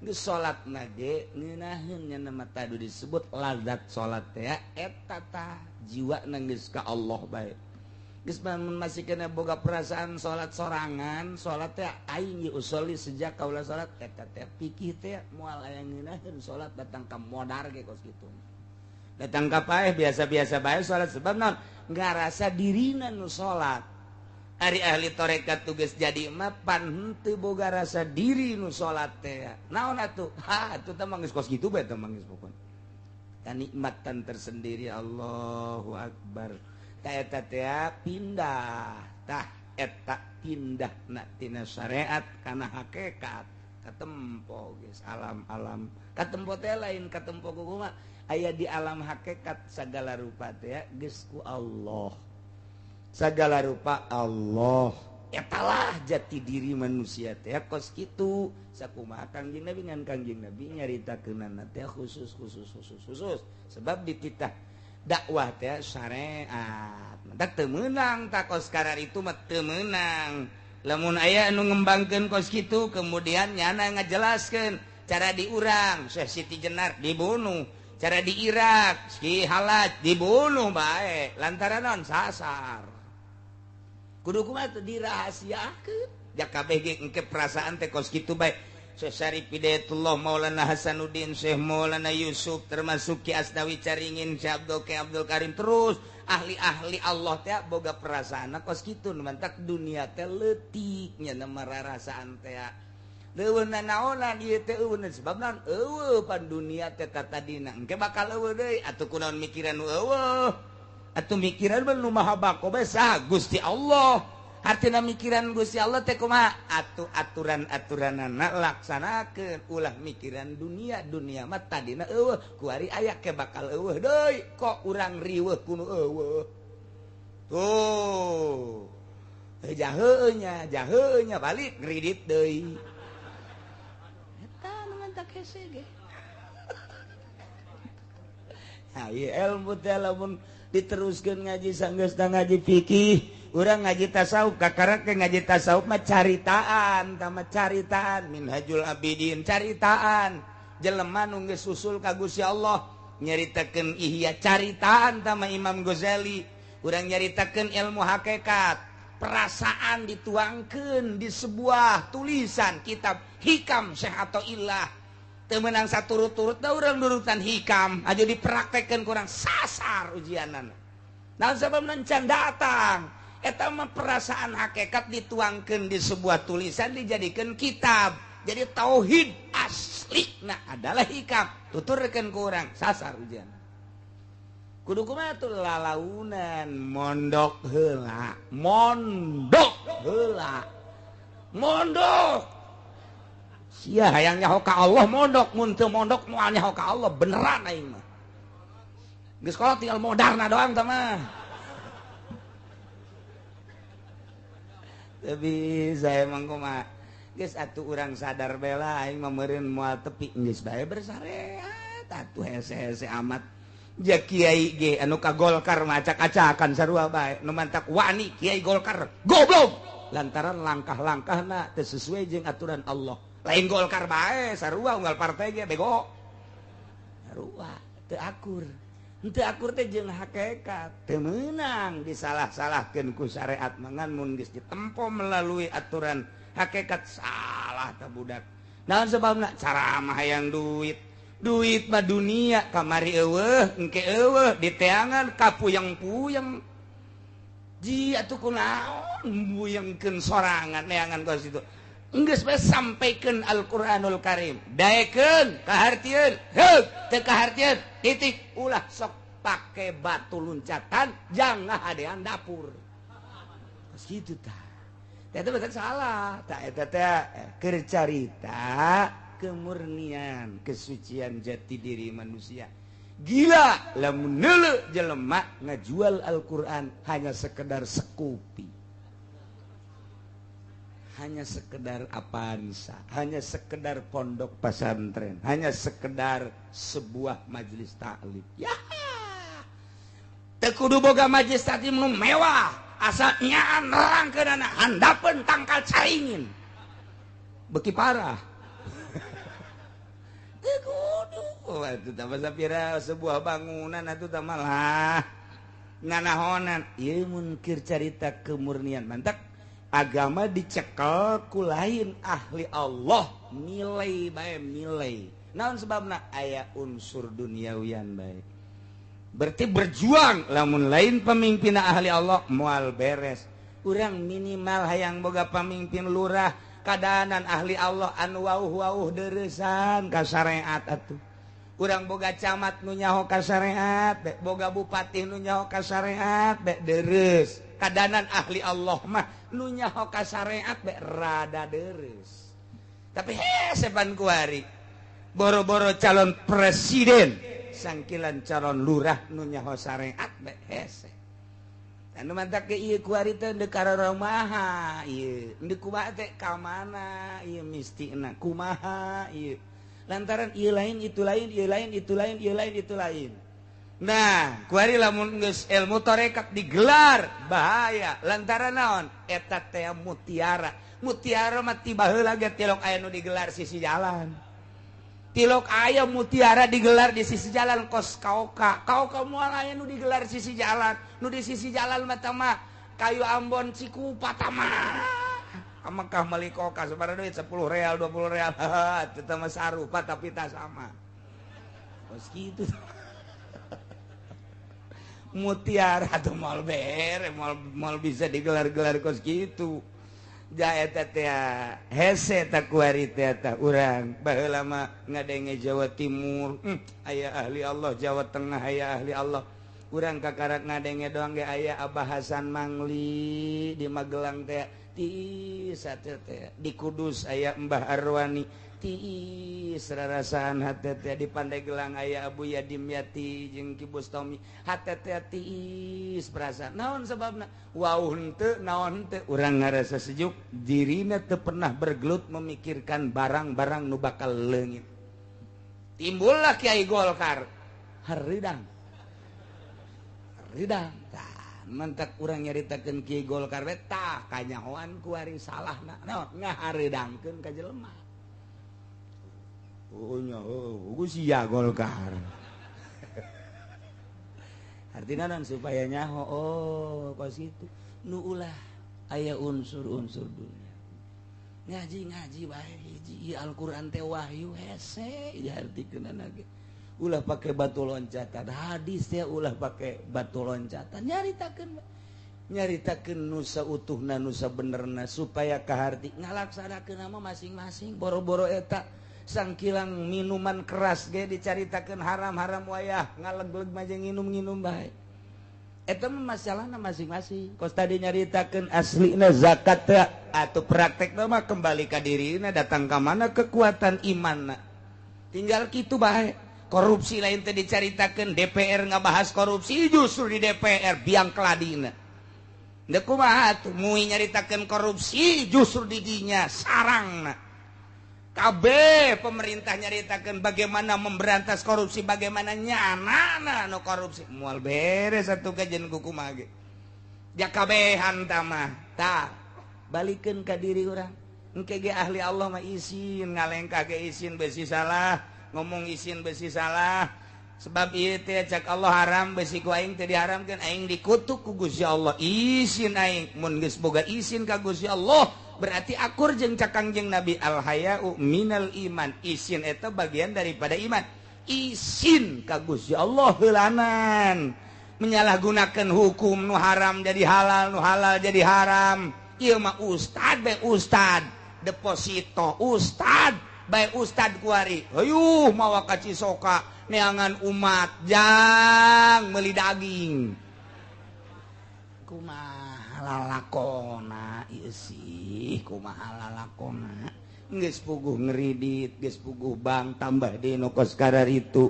geus salatna ge ngeunaheun nya nama tadi disebut lazat salat teh eta tah jiwana geus ka Allah bae. Geus masih kena boga perasaan salat sorangan, salat teh aing usoli sejak kaula salat eta teh pikir teh moal aya ngeunaheun salat datang ka modar ge kos kitu. Datang ka paeh biasa-biasa bae salat sebab naon ngarasa dirina nu salat. Ari ahli tarekat tugas jadi mah pan henteu boga rasa diri nu salat teh. Naon atuh? Ha atuh teh mah geus kos kitu bae teh mah geus pokona. Kanikmatan tersendiri Allahu akbar. Eta teh pindah tah Eta pindahna tina syariat kana hakikat katempo geus alam-alam katempo teh lain katempo kumaha aya di alam hakikat sagala rupa teh geus ku Allah sagala rupa Allah etalah jati diri manusia teh kos kitu sakumaha Kangjeng Nabi ngan Kangjeng Nabi nyaritakeunana teh khusus khusus khusus khusus sebab dititah dakwah teh syariat mantak teu meunang tak kos karar itu mah teu meunang lamun aya anu ngembangkeun kos kitu kemudian nyana ngajelaskeun cara di urang Syekh Siti Jenar dibunuh cara di Irak Ki Halaj dibunuh bae lantaran non sasar kudu kumaha teh dirahasiakeun ja kabeh ge engke perasaan teh kos kitu bae Syekh Syarif Hidayatullah Maulana Hasanuddin Syekh Maulana Yusuf termasuk Ki Asnawi Caringin Syekh Abdul Ki Abdul Karim terus ahli-ahli Allah teh boga perasaan kos kitu nu mantak dunia teh leutik nya mararasaan teh leuweung nanaonan ieu teh eueun sebab naon eueuh pan dunia teh katadina engke bakal eueuh deui atuh kunaon mikiran nu eueuh atuh mikiran nu maha bako bae saha Gusti Allah artina mikiran Gusti Allah teh kumaha atuh aturan-aturanana laksanakeun ulah mikiran dunia dunia mah tadina eueuh kuari aya ke bakal eueuh deui kok urang riweuh kuno eueuh tuh jaheunya jaheunya balik ngridit deui eta nu ngantak hese ge ha ieu ilmu teh lamun diteruskeun ngaji sanggeusna ngaji fikih urang ngaji tasawuf kakara ke ngaji tasawuf mah caritaan tama caritaan Minhajul Abidin caritaan jelema nu geus usul ka Gusti Allah nyaritakeun Ihya caritaan tama Imam Ghazali urang nyaritakeun ilmu hakikat perasaan dituangkeun di sebuah tulisan kitab Hikam Syekh Athaillah teu meunang saturut-turut da urang nurutan Hikam aja dipraktekkeun kurang sasar ujianana naon sababna can datang eta mah perasaan hakikat dituangkeun di sebuah tulisan dijadikeun kitab jadi tauhid asli nah adalah Hikam tuturkeun ku urang sasar ujian kudu kumaha tuh lalaunan mondok heula mondok heula mondok sia hayang nyaho ka Allah mondok mun teu mondok moal nyaho ka Allah beneran aing mah geus sekolah tinggal modarna doang tah mah teu bisa emang kumaha geus atuh urang sadar bela aing mah meureun moal tepi geus bae bersareat atuh hese-hese amat ja kiai ge anu ka Golkar mah acak-acakan sarua bae nu mantak wani kiai Golkar goblok lantaran langkah-langkahna teu sesuai jeung aturan Allah lain Golkar bae sarua unggal partai ge bego sarua teu akur henteu akur teh jeung hakikat teu meunang disalah-salahkeun ku syariat mangan mun geus ditempo melalui aturan hakikat salah tah budak naon sebabna cara mah hayang duit duit mah dunia kamari eueuh engke eueuh diteangan kapuyeng-puyeng ji atuh kunaon buyengkeun sorangan neangan kos itu geus bae sampaikeun Al-Qur'anul Karim daekeun kahartieun heug teu kahartieun titik ulah sok pake batu loncatan jangan hadean dapur kos kitu tah eta teh salah tah eta teh keur carita kemurnian kesucian jati diri manusia gila lamun neuleuh jelema ngajual Al-Qur'an hanya sekedar sekupi hanya sekedar Avanza hanya sekedar pondok pesantren hanya sekedar sebuah majelis taklim ya teu kudu boga majelis taklim nu mewah asal nyaan nerangkeunana handapeun tangkal caringin beuki parah kudu sapira sebuah bangunan atau malah nganahonan ieu mun keur carita kemurnian mantak agama dicekel ku lain ahli Allah nilai bae nilai naon sebabna aya unsur duniawian bae berarti berjuang lamun lain pemimpin ahli Allah moal beres urang minimal hayang boga pamimpin lurah kadanan ahli Allah anu wauh-wauh dereusan ka syariat atuh urang boga camat nu nyaho ka syariat boga bupati nu nyaho ka syariat dereus Kadanan ahli Allah mah nu nyaho ka syariat be rada deres. Tapi hese pan kuari. Boro-boro calon presiden, sangkilan calon lurah nu nyaho syariat be hese. Anu mantak ke ieu kuari teh deuk kararamaha ieu. Deuk kumaha teh ka mana ieu mistina kumaha ieu. Lantaran ieu lain itu lain, ieu lain itu lain, ieu lain itu lain. Nah, kuari lamun geus ilmu tarekat digelar bahaya lantaran naon? Eta teh mutiara. Mutiara mah ti baheula ge tilok aya nu digelar sisi jalan. Tilok aya mutiara digelar di sisi jalan kos kaoka. Kaoka moal aya nu digelar sisi jalan. Nu di sisi jalan mah mah kayu Ambon Cikupa mah. Mekah meuli koka sabaraha duit 10 real 20 real. Eta mah sarupa tapi tak sama. Kos kitu. Mutiara tuh moal bere, moal bisa digelar-gelar kos kitu. Eta teh hese tak kuari teh urang baheula mah ngadenge Jawa Timur, aya ahli Allah, Jawa Tengah aya ahli Allah. Urang kakarak ngadenge doang ge aya Abah Hasan Mangli di Magelang teh tiis teh, di Kudus aya Mbah Arwani tiis rarasaan hate teh, di Pandeglang aya Abu Yadimyati jeung Ki Bustomi hate teh tiis perasaan. Naon sebabna? Wau henteu naon henteu urang ngarasa sejuk dirina teu pernah bergelut memikirkan barang-barang nu bakal leungit. Timbullah Kiai Golkar hareudang. Hareudang. Tah mentak urang nyaritakeun Kiai Golkar we tah kanyahoan ku ari salahna. Naon ngahareudangkeun ka jelema. Oh nya oh sia Golkar. Artinya non supaya nyaho oh kos itu nu ulah aya unsur-unsur dunia. Ngaji-ngaji bae hiji Al-Qur'an teh wahyu hese diartikeunana ge. Ulah pake batu loncatan, hadis teh ulah pake batu loncatan, nyaritakeun nyaritakeun nusa utuhna nusa benerna supaya kaharti ngalaksanakeun mah masing-masing boro-boro eta sangkilang minuman keras ge dicaritakeun haram-haram wayah ngalegleg mah jeung nginum-nginum bae. Eta mah masalahna masing-masing. Kos tadi nyaritakeun aslina zakat teh atau praktekna mah kembali ka dirina datang ka mana kekuatan imanna. Tinggal kitu bae. Korupsi lain teh dicaritakeun DPR ngabahas korupsi justru di DPR biang keladina. Deuk kumaha atuh mui nyaritakeun korupsi justru di dinya sarangna. KB pemerintah nyaritakan bagaimana memberantas korupsi, bagaimana nyana no korupsi. Mual beres satu kajian kuku mage. Ya kabehan tamah. Tah, balikeun ka diri urang. Engke ge ahli Allah mah isin ngalengkah ge isin besi salah, ngomong isin besi salah. Sebab ieu teh cak Allah haram besi ku aing teh diharamkeun, aing dikutuk ku Gusti Allah. Isin aing mun geus boga isin ka Gusti Allah berarti akur jeung cak Kangjeng Nabi al haya'u minal iman. Isin eta bagian daripada iman. Isin ka Gusti Allah heulanan. Menyalahgunakan hukum nu haram jadi halal, nu halal jadi haram. Ieu mah ustad bae ustad, deposito ustad bae ustad kuari. Hayuh mawa ka Cisoka neangan umat jang meuli daging. Kumaha lalakona ieu sih, kumaha lalakona geus puguh ngeridit, geus puguh bank tambah deui nu kos kararitu.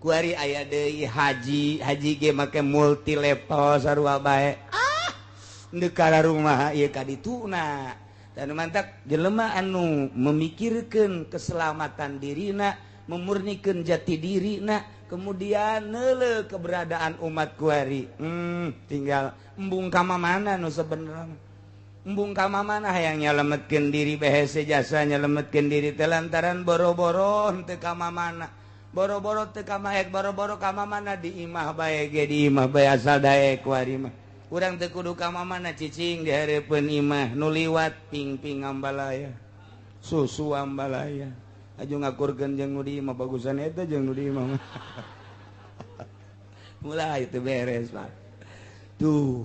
Kuari aya deui haji, haji ge make multi level sarua bae. Ah, deuk kararumah ieu ka dituna. Dan mantak jelema anu memikirkeun keselamatan dirina, memurnikeun jati dirina, kemudian neuleuh keberadaan umat kuari. Tinggal embung ka mana nu sebenarnya. Embung ka mana hayang nyalametkeun diri behese jasa nyalametkeun diri teh lantaran boro-boro henteu ka mana. Boro-boro teu ka maek, boro-boro ka mana di imah bae ge di imah bae asal daek kuari mah. Urang teu kudu ka mana cicing di hareupeun imah nu liwat ping-ping ambalaya. Susu ambalaya. Aju ngakurkeun jeung nu di imah bagusan eta jeung nu di imah. Mulai itu beres Pak. Tuh,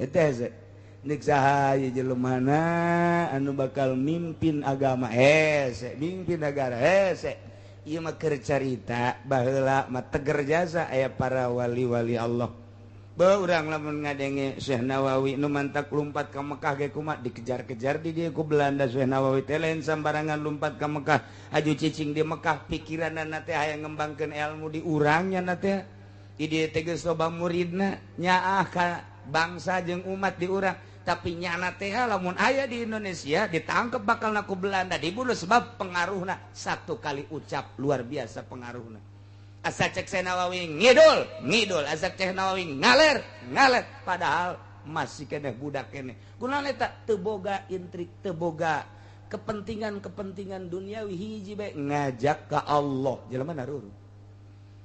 eta hese. Nek saha ieu jelemana anu bakal mimpin agama hese, mimpin negara hese. Ieu mah keur carita baheula mah teger jasa aya para wali-wali Allah. Beuh urang lamun ngadenge Syekh Nawawi nu mantak lumpat ka Mekah ge kumaha dikejar-kejar di dieu ku Belanda. Syekh Nawawi teh lain sambarangan lumpat ka Mekah, aju cicing di Mekah pikiranna teh hayang ngembangkeun ilmu di urang nya teh. Di dieu teh geus loba muridna, nyaah ka bangsa jeung umat di urang, tapi nyana teh lamun aya di Indonesia ditangkep bakal ku Belanda dibunuh sebab pengaruhna satu kali ucap luar biasa pengaruhna. Asa cek Syekh Nawawi ngidul, ngidul, asa cek Nawawi ngaler, ngaler, padahal masih keneh budak keneh. Kunaon eta teu boga intrik, teu boga kepentingan-kepentingan duniawi, hiji bae ngajak ka Allah. Jelema narurut.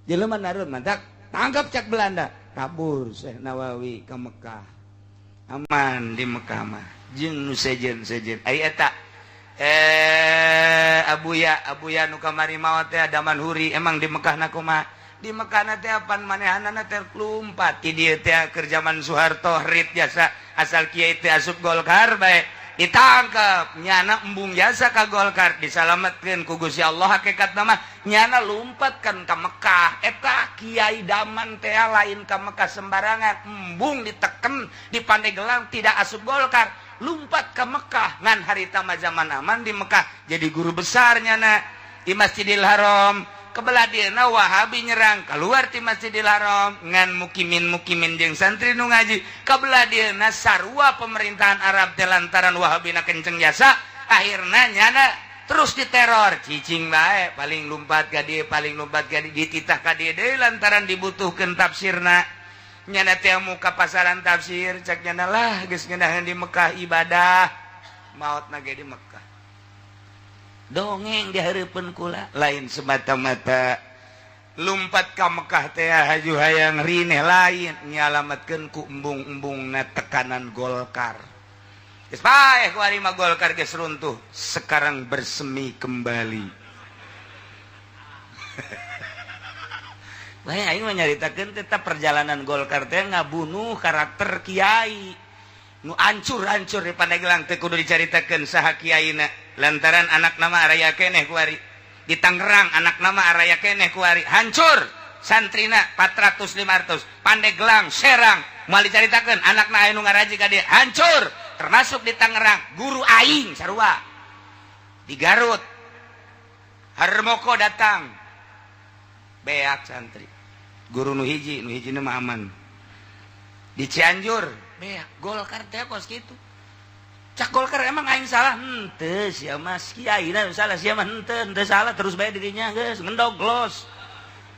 Jelema narurut mantak tangkap cek Belanda, kabur Syekh Nawawi ke Mekah. Aman di Mekah mah jeung nu sejen-sejen. Ai eta Abuya nu kamari maot teh Damanhuri emang di Mekah na kumaha? Di Mekah na teh apan manehanana teh lumpat ti dieu teh keur zaman Soeharto rit jasa asal kiai teh asup Golkar bae ditangkep nyana embung jasa ka Golkar disalametkeun ku Gusti Allah. Hakikatna mah nyana lumpat kan ka Mekah. Eta Kiai Daman teh lain ka Mekah sembarangan, embung diteken di Pandeglang tidak asup Golkar, lumpat ke Mekah ngan harita mah zaman aman di Mekah jadi guru besarnya na di Masjidil Haram. Kebelah dieuna Wahabi nyerang keluar ti Masjidil Haram ngan mukimin-mukimin jeung santri nu ngaji. Kebelah dieuna sarua pemerintahan Arab teh lantaran Wahabi na kenceng jasa akhirna nyana terus diteror cicing bae paling lumpat ka dieu, paling lumpat ka dieu, dititah ka dieu deui lantaran dibutuhkeun tafsirna. Nyana teh muka pasaran tafsir cek nyana lah geus ngeunaheun di Mekah ibadah maot na ge di Mekah dongeng di hareupeun kula. Lain semata-mata lumpat ka Mekah teh haju hayang rineh, lain nyalametkeun ku embung-embungna tekanan Golkar. Geus paeh ku ari mah Golkar geus runtuh, sekarang bersemi kembali. Bae aing mah nyaritakeun tetap perjalanan Golkar teh ngabunuh karakter kiai nu ancur-ancur di Pandeglang teh kudu dicaritakeun saha kiaina lantaran anak nama araya keneh kuari di Tangerang, anak nama araya keneh kuari hancur santrina 400 500 Pandeglang Serang moal dicaritakeun anakna aya nu ngaraji ka dieu hancur, termasuk di Tangerang guru aing sarua di Garut Harmoko datang beak santri guru nu hiji nu hiji mah aman di Cianjur beak. Golkar teh kos kitu cak Golkar emang aing salah henteu sia mas kiaina nu salah sia mah henteu henteu salah terus bae dirinya geus ngendog los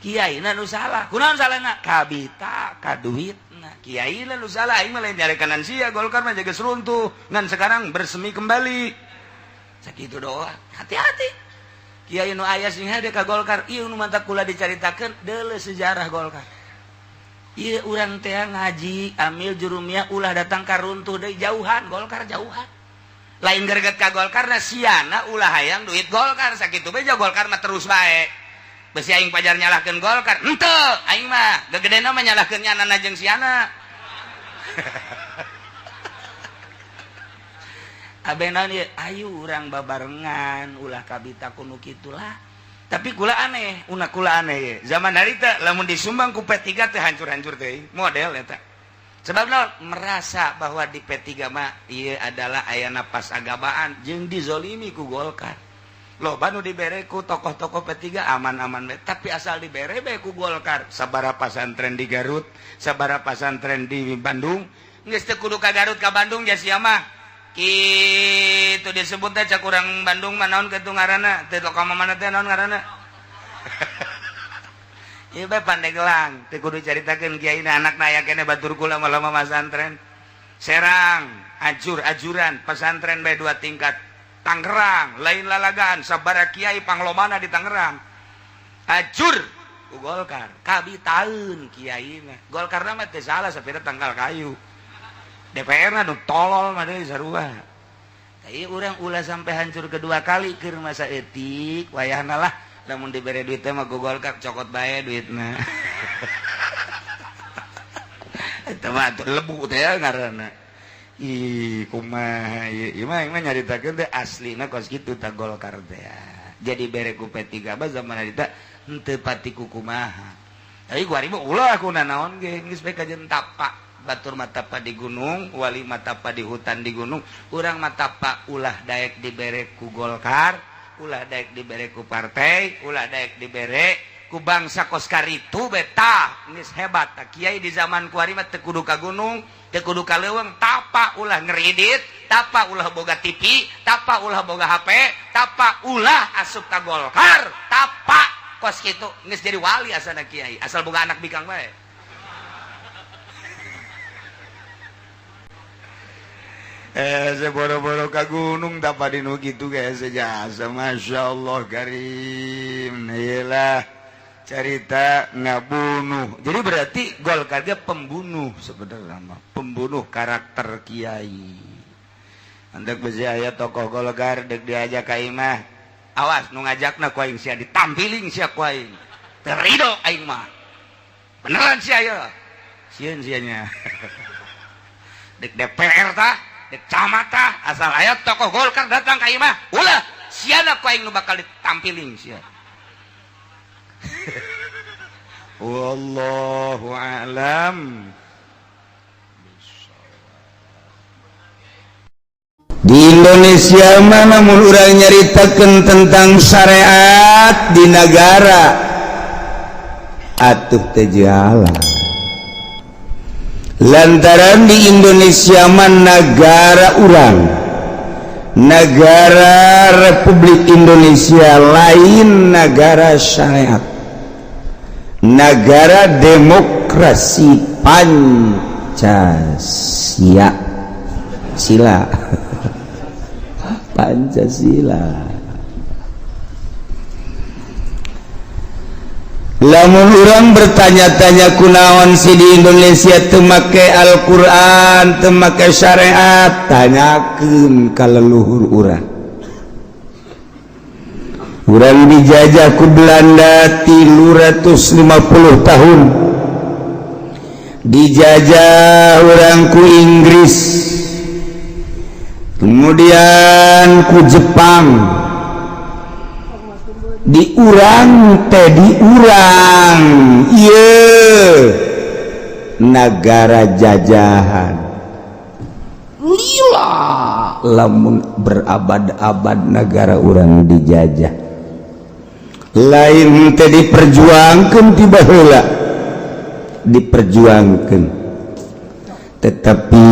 kiaina nu salah kunaon salahna kabita ka duitna kiaina nu salah aing mah lain nyarekanan sia. Golkar mah geus runtuh ngan sekarang bersemi kembali sakitu doang. Hati-hati kiai nu aya sing hade ka Golkar ieu nu mantak kula dicaritakeun deuleu sejarah Golkar ieu urang teh ngaji amil jurumiyah ulah datang ka runtuh deui jauhan Golkar jauhan lain greget ka Golkar na siana ulah hayang duit Golkar sakitu bae Golkar mah terus bae besi aing pajar nyalahkeun Golkar henteu aing mah gegedena mah nyalahkeun nyanana jeung siana. Abenan ieu ayu urang babarengan ulah kabita kuno kitulah. Tapi kula aneh, una kula aneh ye. Zaman harita lamun disumbang ku P3 teh hancur-hancur teh model eta. Sebab naon merasa bahwa di P3 mah ieu adalah ayana pas agabaan jeung dizolimi ku Golkar. Loba nu dibere ku tokoh-tokoh P3 aman-aman bae, tapi asal dibere bae ku Golkar. Sabaraha pasantren di Garut, sabaraha pasantren di Bandung, geus teu kudu ka Garut ka Bandung ja sia mah. Kitu disebut teh cak urang Bandung mah naon kitu ngaranna teh lokal mana teh naon ngaranna ieu bae Pandeglang teh kudu caritakeun kiaina anakna aya keneh batur kula mah lama pasantren Serang ajur-ajuran pesantren bae dua tingkat Tangerang lain lalagaan sabaraha kiai panglomana di Tangerang ajur ku Golkar kabitaeun kiaina Golkar mah teu salah sapira tangkal kayu DPR na nu tolol mah deui sarua. Ieu urang ulah sampai hancur kedua kali keur masa etik wayahna lah lamun dibere duit teh mah ku Golkar cokot bae duitna. Eta mah lebu teh ngaranna. Ih kumaha ieu mah aing mah nyaritakeun teh aslina kos kitu tah Golkar teh. Jadi bere ku P3 mah zaman harita henteu pati ku kumaha. Tapi kuari mah ulah ku nanaon ge geus bae kajen tapa. Batur matapa di gunung, wali matapa di hutan di gunung, urang matapa ulah daek dibere ku Golkar, ulah daek dibere ku partai, ulah daek dibere ku bangsa kos karitu beta geus hebat. Tah kiai di zaman kuari mah teu kudu ka gunung, teu kudu ka leuweung, tapa ulah ngeridit, tapa ulah boga TV, tapa ulah boga HP, tapa ulah asup ka Golkar, tapa kos kitu geus jadi wali asana kiai, asal boga anak bikang bae. Saya boro-boro ka gunung tapa dinu kitu ge jasa Masya Allah karim. Iyalah cerita ngabunuh. Jadi berarti Golkar dia pembunuh sebenarnya mah, pembunuh karakter kiai. Hendak besi aya tokoh Golkar dek diajak ka imah. Awas nu ngajakna ku aing sia ditampiling sia ku aing. Teu rido aing mah. Beneran sia ye. Sieun sia nya. Dek DPR tah, dek camat tah, asal aya tokoh Golkar datang ka imah, ulah siana ku aing nu bakal ditampiling sia. Wallahu a'lam. Di Indonesia mana mun urang nyaritakeun tentang syariat di negara atuh teu jalan. Lantaran di Indonesia mah negara urang, negara Republik Indonesia lain negara syariat, negara demokrasi Pancasila sila. Pancasila. Lamun urang bertanya-tanya kunaon sih di Indonesia teu make Al-Qur'an, teu make syariat, tanyakeun ka leluhur urang. Urang dijajah ku Belanda 350 tahun. Dijajah urang ku Inggris, kemudian ku Jepang. Diurang teh diurang ieu negara jajahan. Lila lamun berabad-abad negara urang dijajah. Lain teh diperjuangkeun ti baheula, diperjuangkeun. Tetapi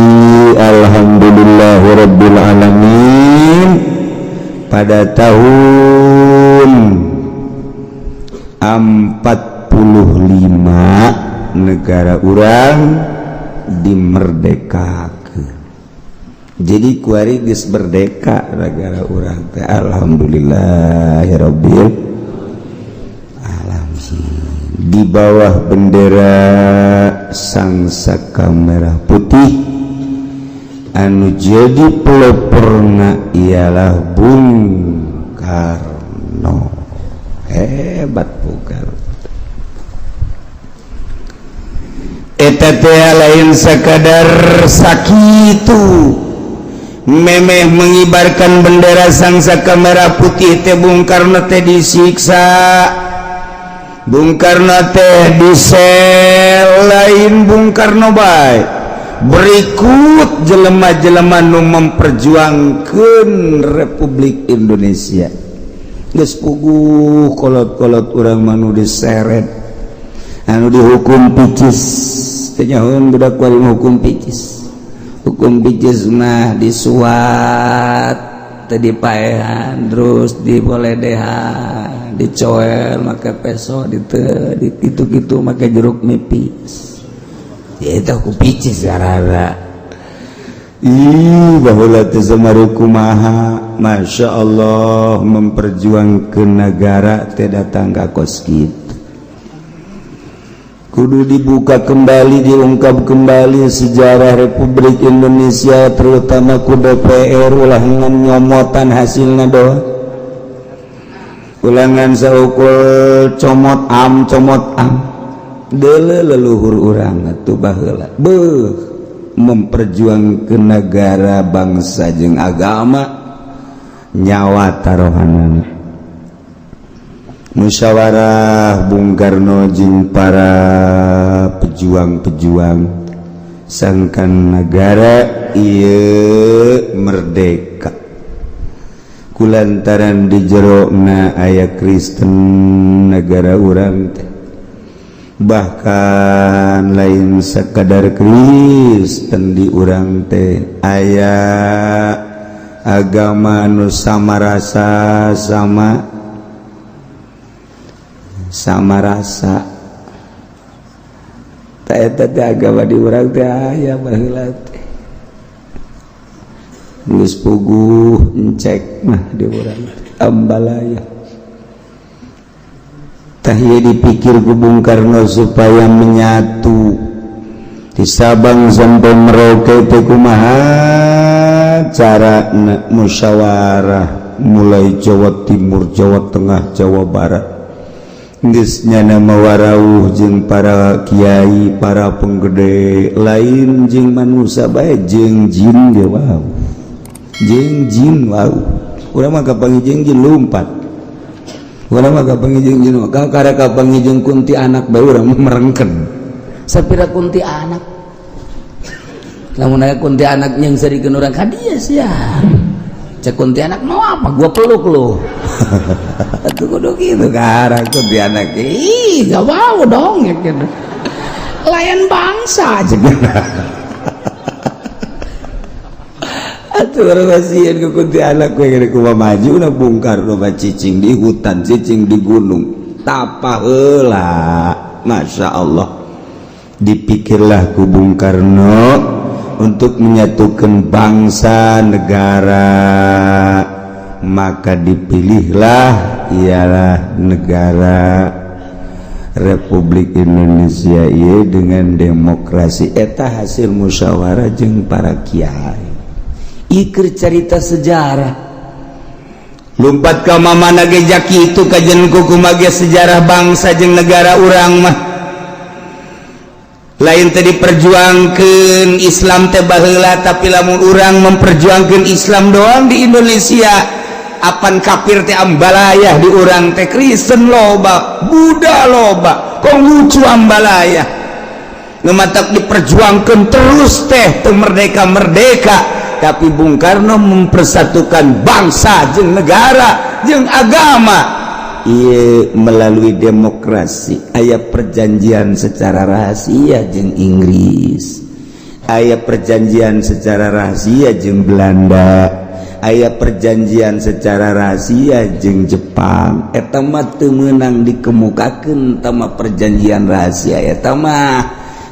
alhamdulillahirabbil alamin pada tahun 45 negara urang dimerdekakeun. Jadi kuari geus merdeka negara urang teh, alhamdulillahirabbil alamin. Di bawah bendera Sang Saka Merah Putih anu jadi peloporna ialah Bung Karno. Hebat Bung Karno. Eta teh lain sakadar sakitu memeh mengibarkan bendera Sang Saka Merah Putih teh Bung Karno teh disiksa, Bung Karno teh disel. Lain Bung Karno bae, berikut jelema-jelema nu memperjuangkeun Republik Indonesia. Geus puguh kolot-kolot urang mah nu diseret, anu dihukum picis. Teu nyahoeun budak kuari hukum picis. Hukum picis mah disuat, teu dipaehan, terus diboledehan, dicoel make peso, diteu dikitu-kitu make jeruk nipis. Itu aku picis karena ih baheula teh samari kumaha, Masya Allah memperjuangkeun negara teh datang ka kos kitu. Kudu dibuka kembali, diungkap kembali sejarah Republik Indonesia, terutama ku DPR. Ulah ngan nyomotan hasilna doang, ulangan saukul comot am comot am. Deuleu leluhur urang atuh baheula beuh memperjuangkeun negara, bangsa jeung agama, nyawa tarohanana. Musyawarah Bung Karno jeung para pejuang-pejuang sangkan negara ieu merdeka kulantaran di jerona aya Kristen negara urang teh, bahkan lain sekadar Kristen, di urang teh aya agama nu sama rasa, sama sama rasa. Tah, eta teh agama di urang teh aya baheula teh geus puguh encek mah di urang ambalaya. Tah, ieu dipikir ku Bung Karno supaya menyatu di Sabang sampai Merauke teh kumaha cara. Musyawarah mulai Jawa Timur, Jawa Tengah, Jawa Barat, geus nyana mawarawuh jeung para kiai, para penggede. Lain jeung manusia bae, jeung jin ge wow, jeung jin wow. Urang mah kapanggih jeung jin lumpat. Urang mah kapanggih jeung jin, kakara kapanggih jeung kunti anak bae urang mah merengken. Sapira kunti anak? Lamun aya kunti anak yang serikeun urang ka dieu sia. Cek kunti anak, "Mau apa? Gua peluk lu." Atuh kudu kitu kakara kunti anak. Ih, gak mau dong ya gitu. Layan bangsa aja. Atuh urang sieun ku kunti anak we gede kumaha maju na Bung Karno mah cicing di hutan, cicing di gunung. Tapa heula. Masya Allah. Dipikirlah ku Bung Karno untuk menyatukan bangsa negara, maka dipilihlah ialah negara Republik Indonesia ieu dengan demokrasi. Eta hasil musyawarah jeung para kiai. Iker cerita sejarah. Lumpat ka mana ge jaki itu kajen kumaha ge sejarah bangsa jeung negara urang mah. Lain tadi perjuangkan Islam teh baheula, tapi lamun urang memperjuangkan Islam doang di Indonesia, apan kafir teh ambalayah di urang teh. Kristen loba, Buddha loba, Konghucu ambalayah. Ngematak diperjuangkan terus teh teu merdeka merdeka. Tapi Bung Karno mempersatukan bangsa jeung negara jeung agama. Ieu melalui demokrasi. Aya perjanjian secara rahasia jeung Inggris, aya perjanjian secara rahasia jeung Belanda, aya perjanjian secara rahasia jeung Jepang. Eta mah teu meunang dikemukakeun tama perjanjian rahasia eta mah,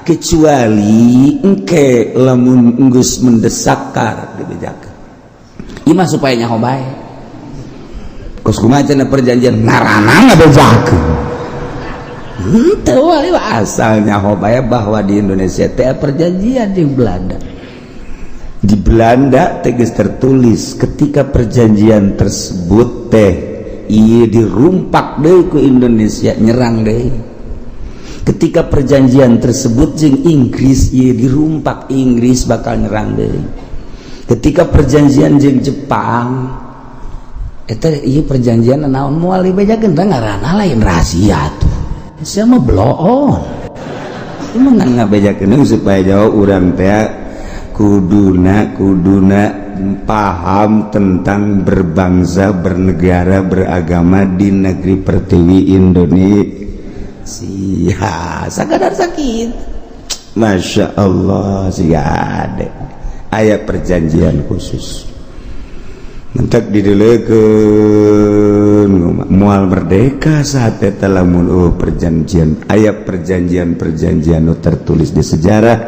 kecuali engke lamun geus mendesak dibejakeun. Ieu mah supaya nyaho bae. Kos kumaha cenah perjanjian ngaranna ngabejakeun? Henteu wali. Asal nyaho bae bahwa di Indonesia teh perjanjian di Belanda. Di Belanda tegas tertulis ketika perjanjian tersebut teh iya dirumpak deui ku Indonesia, nyerang deui. Ketika perjanjian tersebut jeung Inggris ieu dirumpak, Inggris bakal nyerang deui. Ketika perjanjian jeung Jepang eta ieu perjanjian naon, moal dibejakeun teh, ngaranna lain rahasia tuh. Sia mah bloon. Emang ngabejakeun supaya jauh urang teh kuduna kuduna paham tentang berbangsa, bernegara, beragama di negeri pertiwi Indonesia. Sakadar sakit. Masya Allah sih ada aya perjanjian khusus mentak didelekeun moal merdeka saat eta lamun, oh, perjanjian. Aya perjanjian perjanjian nu tertulis di sejarah,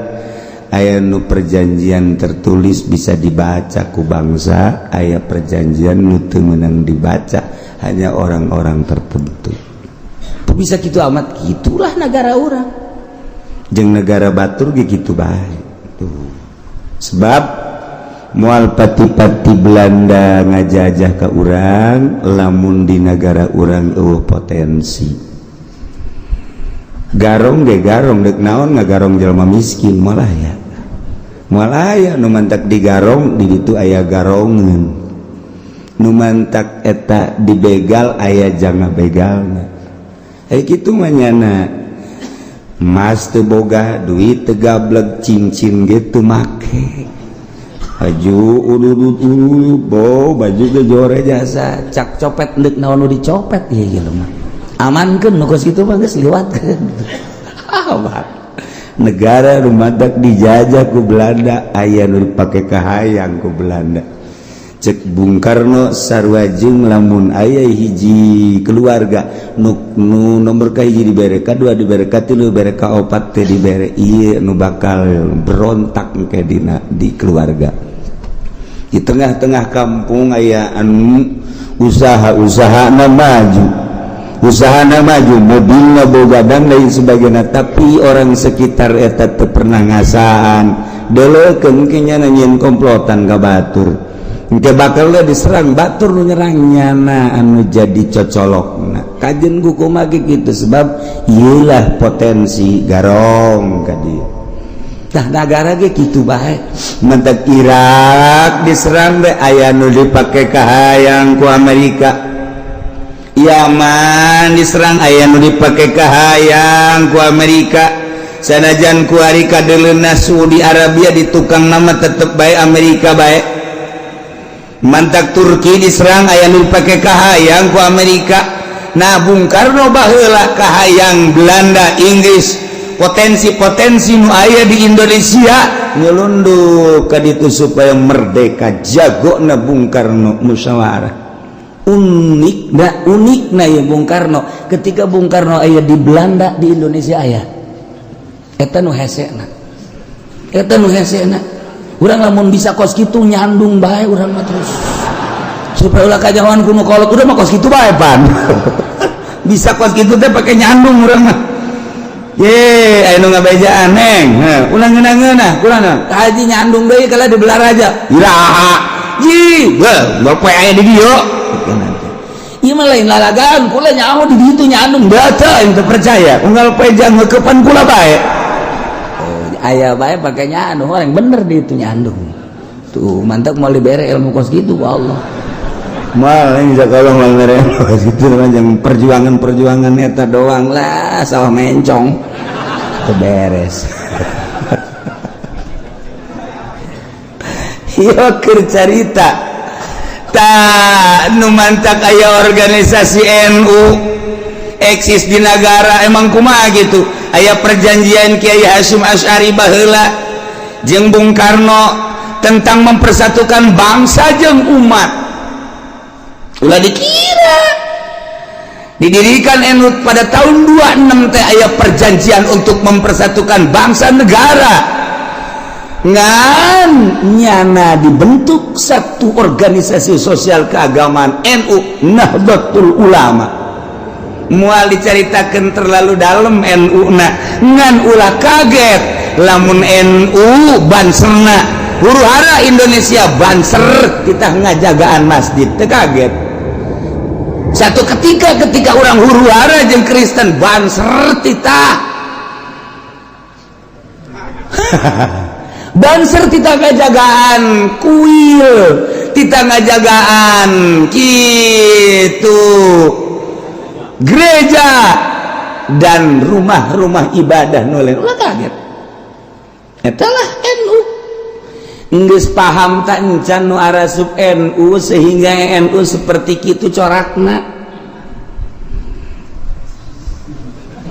aya nu perjanjian tertulis bisa dibaca ku bangsa, aya perjanjian nu teu meunang dibaca, hanya orang-orang tertentu. Bisa gitu amat, gitulah negara orang. Jeung negara batur ge kitu bae tuh, sebab moal pati-pati Belanda ngajajah ke urang lamun di negara urang euweuh potensi. Garong ge garong dek naon, ngagarong jelema miskin malah ya, malah aya nu mantak digarong di ditu aya garongeun. Nu mantak eta dibegal aya jang ngabegalna. Eh, kitu mah nyana emas teu boga, duit teu gableg, cincin gitu make. Baju udud udud bo baju ge jore jasa cak copet deuk naon nu dicopet ieu jelema. Amankeun nu kos kitu mah geus liwatkeun. Ah, negara rumadak dijajah ku Belanda, aya nu dipake kahayang ku Belanda. Cek Bung Karno sarua jeung lamun aya hiji keluarga nu, nu nomor ka hiji dibere, kadua dibere, katilu dibere, kaopat teh dibere, ieu nu bakal berontak ke dina di keluarga. Di tengah-tengah kampung aya anu usaha-usaha na maju, usaha na maju, mobilna boga dan lain sebagainya, tapi orang sekitar eta teu pernah ngasaan deuleukeun nyana nyieun komplotan ka batur. Engke bakal diserang batur, nu nyerang nyana anu jadi cocolokna. Kajen ku kumaha gitu, sebab ieulah potensi garong ka dieu. Tah, negara ge kitu bae. Mentek Irak diserang be aya nu dipake kahayang ku Amerika. Yaman diserang aya nu dipake kahayang ku Amerika. Sanajan kuari kadeuleuna Saudi Arabia di tukang nama tetep bae Amerika bae. Mantak Turki diserang aya nu dipake kahayang ku Amerika. Nah, Bung Karno baheula kahayang Belanda, Inggris, potensi-potensi nu aya di Indonesia nyelunduk ka ditu supaya merdeka. Jagona Bung Karno musyawarah. Unik nah, unik nah ya Bung Karno, ketika Bung Karno aya di Belanda, di Indonesia aya. Eta nu hesena, eta nu hesena. Urang lamun bisa kos kitu nyandung bae urang mah terus supaya ulah kajawan kuno kolot. Udah mah kos kitu bae pan bisa kos kitu teh pake nyandung urang mah. Ye, aya nu ngabejaan neng. Heuh, ulah ngeunah-ngeunah, kurang haji nyandung deui kalau di Balaraja. Iraha. Ji, beuh, bapak aya di dieu. Ieu mah lain lalagaan, kula nyaho di ditu nyandung data yang teu percaya. Unggal poe jang ngeukepan kula bae. Oh, aya bae pake nyandung, orang bener di itu nyandung. Tuh, mantap mau dibere ilmu kos gitu ku Allah. Mal ini kalau mal mere gitu yang perjuangan-perjuangan eta doang lah, sawah mencong. Teu beres. Yo keur carita. Ta nu mantak aya organisasi NU eksis di negara emang kumaha gitu. Aya perjanjian Kiai Hasyim Asy'ari baheula jeung Bung Karno tentang mempersatukan bangsa jeung umat. Ulah dikira didirikan NU pada tahun 26 teh aya perjanjian untuk mempersatukan bangsa negara. Ngan nyana dibentuk satu organisasi sosial keagamaan NU, Nahdlatul Ulama. Moal diceritakan terlalu dalam NU na, ngan ulah kaget lamun NU banserna huru hara Indonesia banser kita ngajagaan masjid teu kaget. Satu ketika ketika orang huru hara jeung Kristen banser titah banser titah ngajagaan kuil, titah ngajagaan gitu gereja dan rumah-rumah ibadah nu lain. Ulah kaget, etalah NU. Geus paham tak encan nu arasup NU sehingga NU seperti kitu corakna.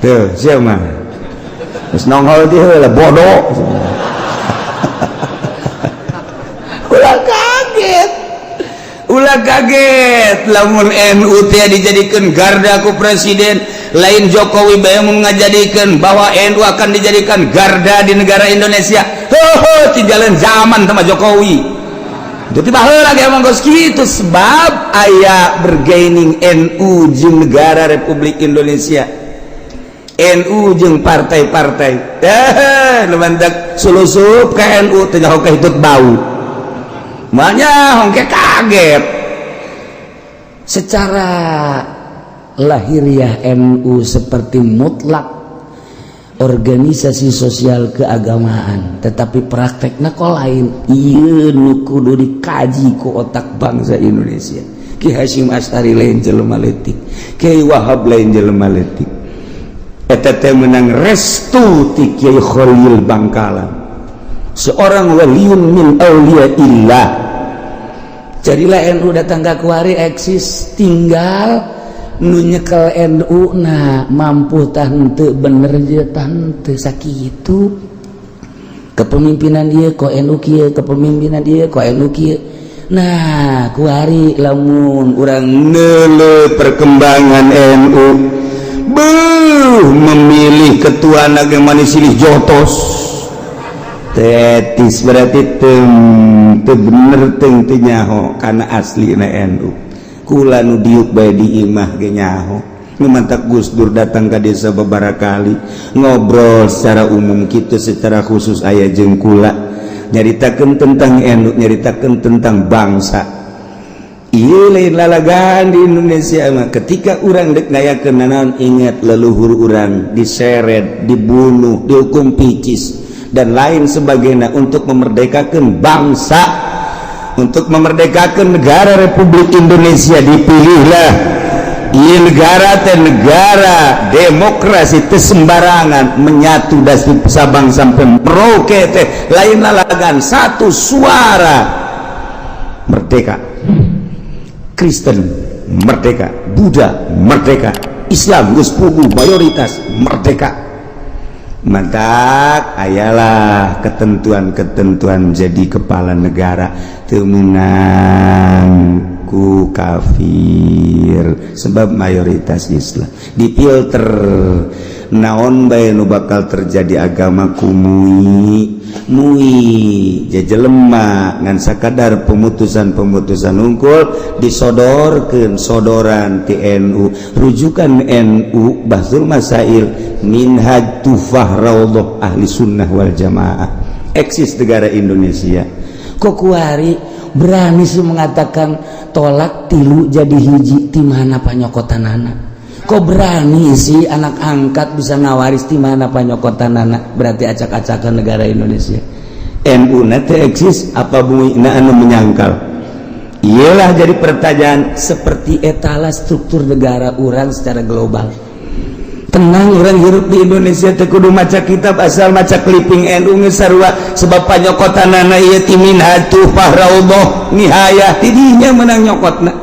Tuh, siapa? Geus nongol di heula bodoh. Ulah kaget. Ulah kaget lamun NU teh dijadikeun garda ku presiden, lain Jokowi bae mun ngajadikeun bahwa NU akan dijadikan garda di negara Indonesia. Heuh, tinggalan zaman sama Jokowi. Jadi baheula ge emang geus kitu sebab aya bergaining NU jeung negara Republik Indonesia. NU jeung partai-partai. Eh, nu mantak sulusup ka NU teh nyaho kahitut bau. Makanya hongke kaget. Secara lahiriah NU seperti mutlak organisasi sosial keagamaan, tetapi prakteknya kok lain. Ieu nu kudu dikaji ku otak bangsa Indonesia. Ki Hasyim Asy'ari lain jelema leutik, Kiai Wahab lain jelema leutik. Eta teh menang restu ti Kiai Khalil Bangkalan, seorang waliyun min auliyaillah. Jadilah NU datang ke kuari eksis, tinggal nu nyekel NU. Nah, mampu tante bener je tante sakitu kepemimpinan dia kok NU kieu, kepemimpinan dia kok NU kieu. Nah, kuari lamun urang nele perkembangan NU, beuh, memilih ketua naga manis silih jotos tetis, berarti teu teu bener, teu teu nyaho kana asli na NU. Kula nu diuk bae di imah ge nyaho. Nu mantak Gus Dur datang ke desa beberapa kali ngobrol secara umum gitu, secara khusus aya jeung kula, nyaritakeun tentang NU, nyaritakeun tentang bangsa. Ieu lain lalagan di Indonesia mah. Ketika urang dek ngayakeun nanaon, ingat leluhur urang diseret, dibunuh, dihukum picis dan lain sebagainya untuk memerdekakan bangsa, untuk memerdekakan negara Republik Indonesia. Dipilihlah ieu negara teh negara demokrasi, teu sembarangan menyatu dari Sabang sampai Merauke teh lain lalagan. Satu suara merdeka, Kristen merdeka, Buddha merdeka, Islam geus puguh mayoritas merdeka. Mantak ayalah ketentuan-ketentuan jadi kepala negara teu meunang ku kafir sebab mayoritas Islam. Difilter naon bae nu bakal terjadi agama ku MUI, MUI jelema ngan sakadar pemutusan-pemutusan unggul disodorkeun, sodoran ti NU, rujukan NU Bahtsul Masail, Minhaj, Tuhfah, Raudhah, Ahli Sunnah wal Jamaah, eksis negara Indonesia. Kok kuari berani sih mengatakan talak tilu jadi hiji? Di mana panyokotanana? Kok berani sih anak angkat bisa ngawaris? Di mana panyokotanana? Berarti acak-acakan negara Indonesia. NU nanti eksis apa MUI anu menyangkal? Iyalah, jadi pertanyaan. Seperti etalah struktur negara urang secara global. Tenang, urang hirup di Indonesia teu kudu maca kitab, asal maca clipping NU geus sarua, sebab panyokotanana ieu ti Minhaj, Tuhfah, Raudhah, Nihayah. Tidinya menang nyokotna,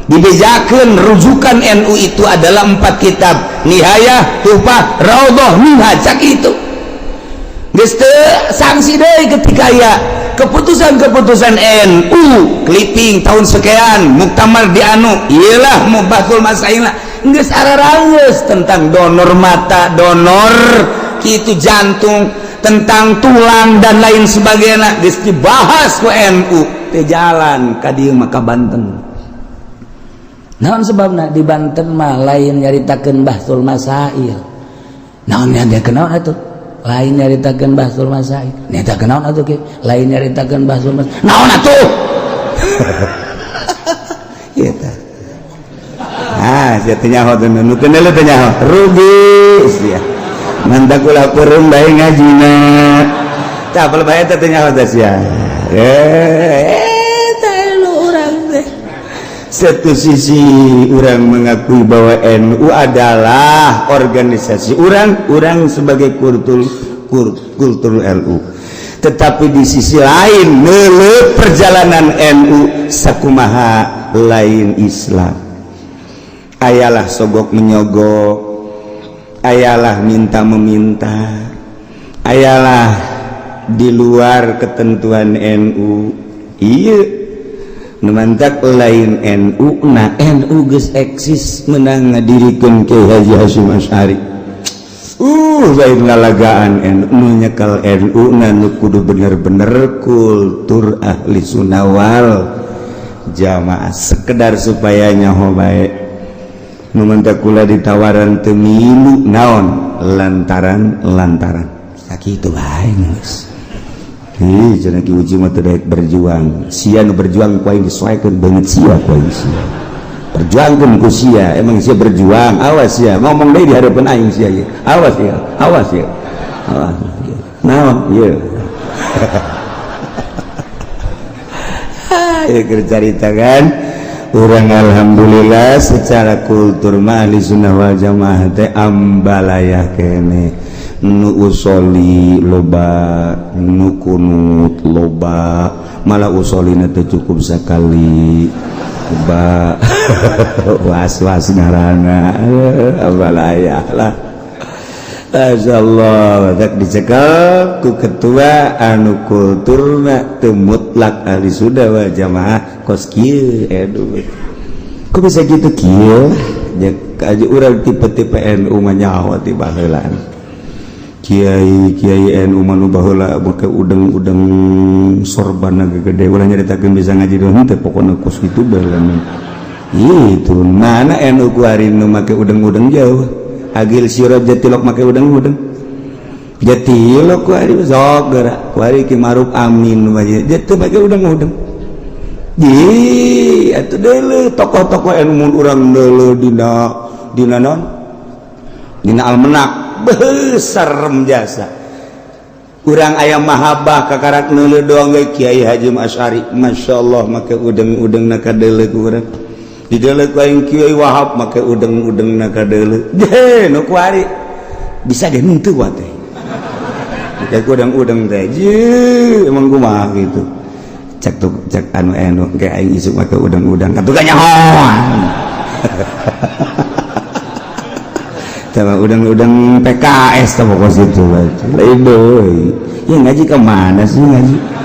dibejakeun rujukan NU itu adalah empat kitab, Nihayah, Tuhfah, Raudhah, Minhaj. Cak itu geus teu sanksi deui ketika ya keputusan-keputusan NU clipping tahun sekian, muktamar di anu, iyalah mau Bahtsul Masail geus araranggeus tentang donor mata, donor kitu jantung, tentang tulang dan lain sebagainya, geus dibahas ku NU teh. Jalan ka dieu mah ka Banten. Naon sebabna di Banten mah lain nyaritakeun Bahtsul Masail? Naon yang dia kenal atuh? Lain nyaritakeun Bahtsul Masail. Nyaritakeun naon atuh ke? Lain nyaritakeun Bahtsul Masail. Naon atuh? Ieu tah. Ah, sia teu nyaho teh, nu teu teu nyaho. Rugi sia. Mantak ulah peureum bae ngajina. Tah apal bae teh teu nyaho teh sia. Eh, teh lu urang teh. Satu sisi urang mengakui bahwa NU adalah organisasi urang, urang sebagai kultur kultur NU. Tetapi di sisi lain nele perjalanan NU sakumaha lain Islam. Ayalah sogok menyogok, ayalah minta meminta, ayalah di luar ketentuan NU. Iya, mantak lain NU. Nah, NU geus eksis menang ngadirikeun Kiai Haji Hasyim Asy'ari. Lain lalagaan. NU nyekel NU na nu kudu bener-bener kultur ahli sunnah wal jamaah, sekedar supaya nyaho bae. Nu mantak kula ditawaran teu milu, naon lantaran lantaran sakitu bae geus. Ih, cenah Ki Uji mah teu daek berjuang. Sia nu berjuang ku aing disoekeun beungeut sia ku aing sia. Perjuangkeun ku sia, emang sia berjuang. Awas sia, ngomong deui di hadapan aing sia ieu. Awas ya, awas ya. Awas. Naon ieu? Ya keur carita kan. Urang alhamdulillah secara kultur mah ahli sunnah wal jamaah teh ambalayah kene, nu usoli loba, nu kunut loba, malah usolina teh cukup sekali ba was-was ngaranna ambalayah lah. Masya Allah, tak dicekel ku ketua anu kulturna teu mutlak ahli sunnah wal jamaah kos kieu. Aduh, kok bisa gitu kieu? Aja urang tipe-tipe NU mah nyaho ti baheulaan. Kiai kiai NU mah nu baheula make udeng-udeng sorban gede, ulah nyaritakeun bisa ngaji doang teh, pokona kos kitu baheula. Itu mana NU kuari nu make udeng-udeng jauh? Agil Siroj Jatilok make udeng-udeng, Jatilok kuari sok geura kuari Ki Maruf Amin jatuh make udeng-udeng. Di atuh deuleu tokoh-tokoh NU mun urang deuleu dina dina non dina almenak besar jasa urang aya mahabbah kakarak neuleuh doang ge. Kiai Haji Asy'ari, Masya Allah, make udeng-udeng na kadeuleu ku urang. Di deuleu ku aing Kiai Wahab make udeng-udeng na kadeuleu. Je nu kuari bisa ge henteu wa teh make udeng-udeng teh. Je emang kumaha gitu, cek tuh cek anu anu kayak aing isuk make udeng-udeng katuh kanyahoan. Sama udang-udang PKS tuh pokok situ lain doi ya. Ngaji kemana sih ngaji?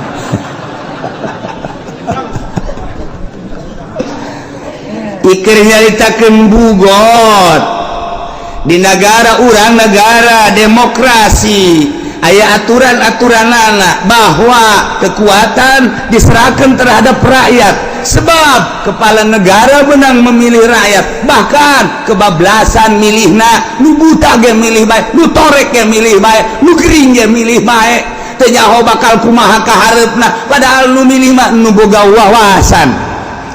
Ikir nyaritakeun bugot di negara urang, negara demokrasi, aya aturan-aturanana bahwa kekuatan diserahkan terhadap rakyat, sebab kepala negara menang memilih rakyat. Bahkan kebablasan milihna, nu buta ge milih bae, nu torek ge milih bae, nu gering ge milih bae, teu nyaho bakal kumaha kahareupna. Padahal nu milih mah nu boga wawasan,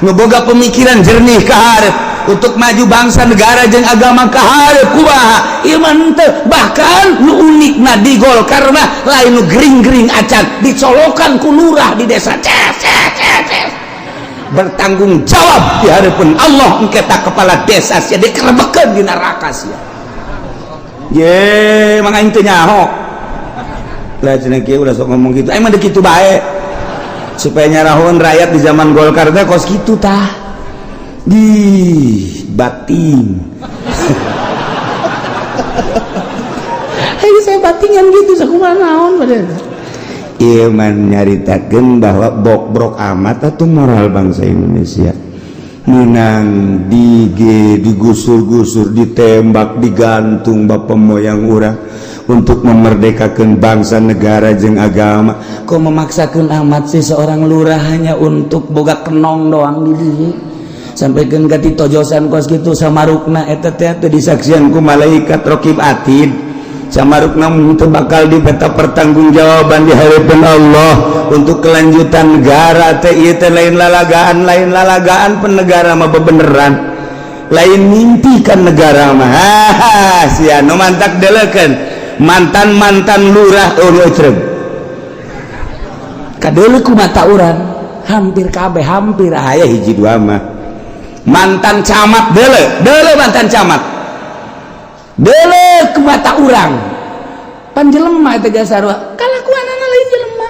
nu boga pemikiran jernih kaharep untuk maju bangsa, negara jeung agama kaharep kumaha. Ieu mah henteu. Bahkan nu unikna di Golkar mah lain nu gering-gering acan, dicolokan ku lurah di desa, ces ces ces ces. Bertanggung jawab di hadapan Allah engke kepala desa sia dikerebekeun di neraka sia. Ye mang aing teu nyaho lah cenah kieu, ulah sok ngomong gitu. Aing mah kitu bae supaya nyarahun rakyat di zaman Golkar teh kos kitu tah di bating. Hei, saya batingan gitu sakumaha naon pada. Ieu mah nyaritakeun bahwa bokbrok amat atuh moral bangsa Indonesia. Menang digusur-gusur, ditembak, digantung bapak moyang urang untuk memerdekakan bangsa, negara jeung agama. Kok memaksakan amat sih seorang lurah hanya untuk boga kenong doang di dieu? Sampaikan ka tojosan kos gitu samarukna eta teh teu disaksian ku malaikat raqib atid, samarukna teu bakal dipeta pertanggungjawaban di hadapan Allah untuk kelanjutan negara teh. Ieu teh lain lalagaan, lain lalagaan. Penegara mah bebeneran, lain mimpi kan negara mah. Haha, sia nu mantak deleukeun mantan-mantan lurah eueuh ecreg kadeuleu ku mata urang hampir kabeh, hampir aya hiji dua mah mantan camat. Deuleu deuleu mantan camat deuleu ku mata urang pan jelema eta geus sarua kalakuanana lain jelema,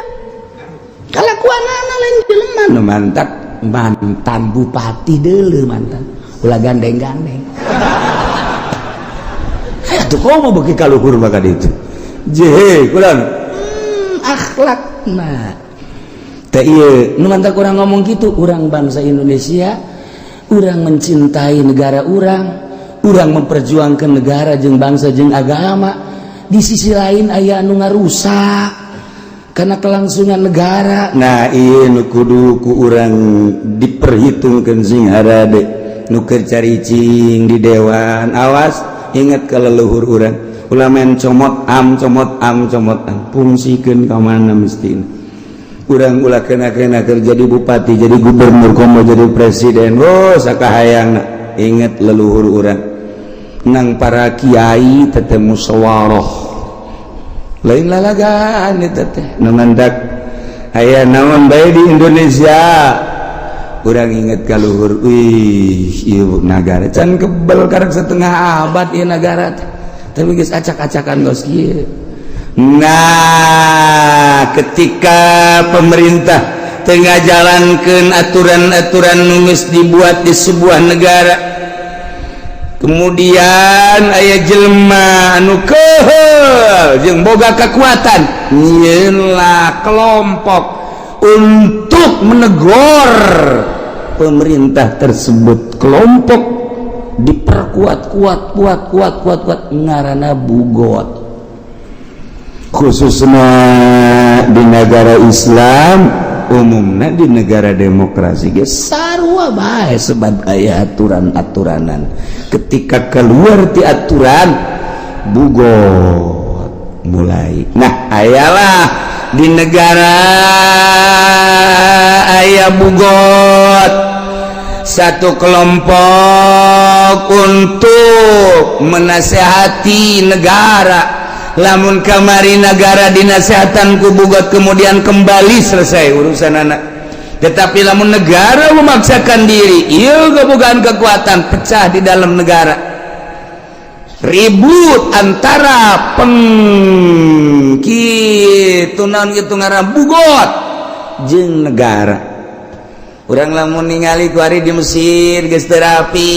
kalakuanana lain jelema. Nu mantak mantan bupati deuleu, mantan ulah gandeng-gandeng. Atuh komo beuki ka luhur maka ditu je kurang akhlakna teh ieu. Nu mantak urang ngomong gitu, urang bangsa Indonesia, urang mencintai negara urang, urang memperjuangkan negara jeung bangsa jeung agama. Di sisi lain aya anu ngarusak karena kelangsungan negara. Nah, ieu nu kudu ku urang diperhitungkeun sing harade. Nu keur caricing di dewan, awas, ingat ke leluhur urang. Ulah main comot am comot am comot am, fungsikeun ka mana mestina. Urang ulah kena-kena keur jadi bupati, jadi gubernur, komo jadi presiden. Oh, sakahayangna. Ingat leluhur urang nang para kiai teteh musyawarah, lain lalagaan eta teh. Nu mantak aya naon bae di Indonesia. Urang inget ka luhur, wih, ieu nagara can kebel, karek setengah abad ieu nagara teh, tapi geus acak-acakan geus kieu. Nah, ketika pemerintah tengah jalankan aturan-aturan nu geus dibuat di sebuah negara, kemudian aya jelema anu keheul jeung boga kekuatan, nyieunlah kelompok untuk menegur pemerintah tersebut. Kelompok diperkuat, kuat, kuat, kuat, kuat, kuat, ngaranna bughot. Khususnya di negara Islam, umumnya di negara demokrasi ge sarua bae, sebab aya aturan-aturanan. Ketika keluar ti aturan, bughot mulai. Nah, ayalah di negara aya bughot, satu kelompok untuk menasehati negara. Lamun kamari negara dinasehatan ku bughot, kemudian kembali, selesai urusan anak. Tetapi lamun negara memaksakan diri, iya, kebogaan kekuatan, pecah di dalam negara, ribut antara peng kitu, naon gitu ngaran, bughot jeung negara. Urang lamun ningali kuari di Mesir geus teu rapi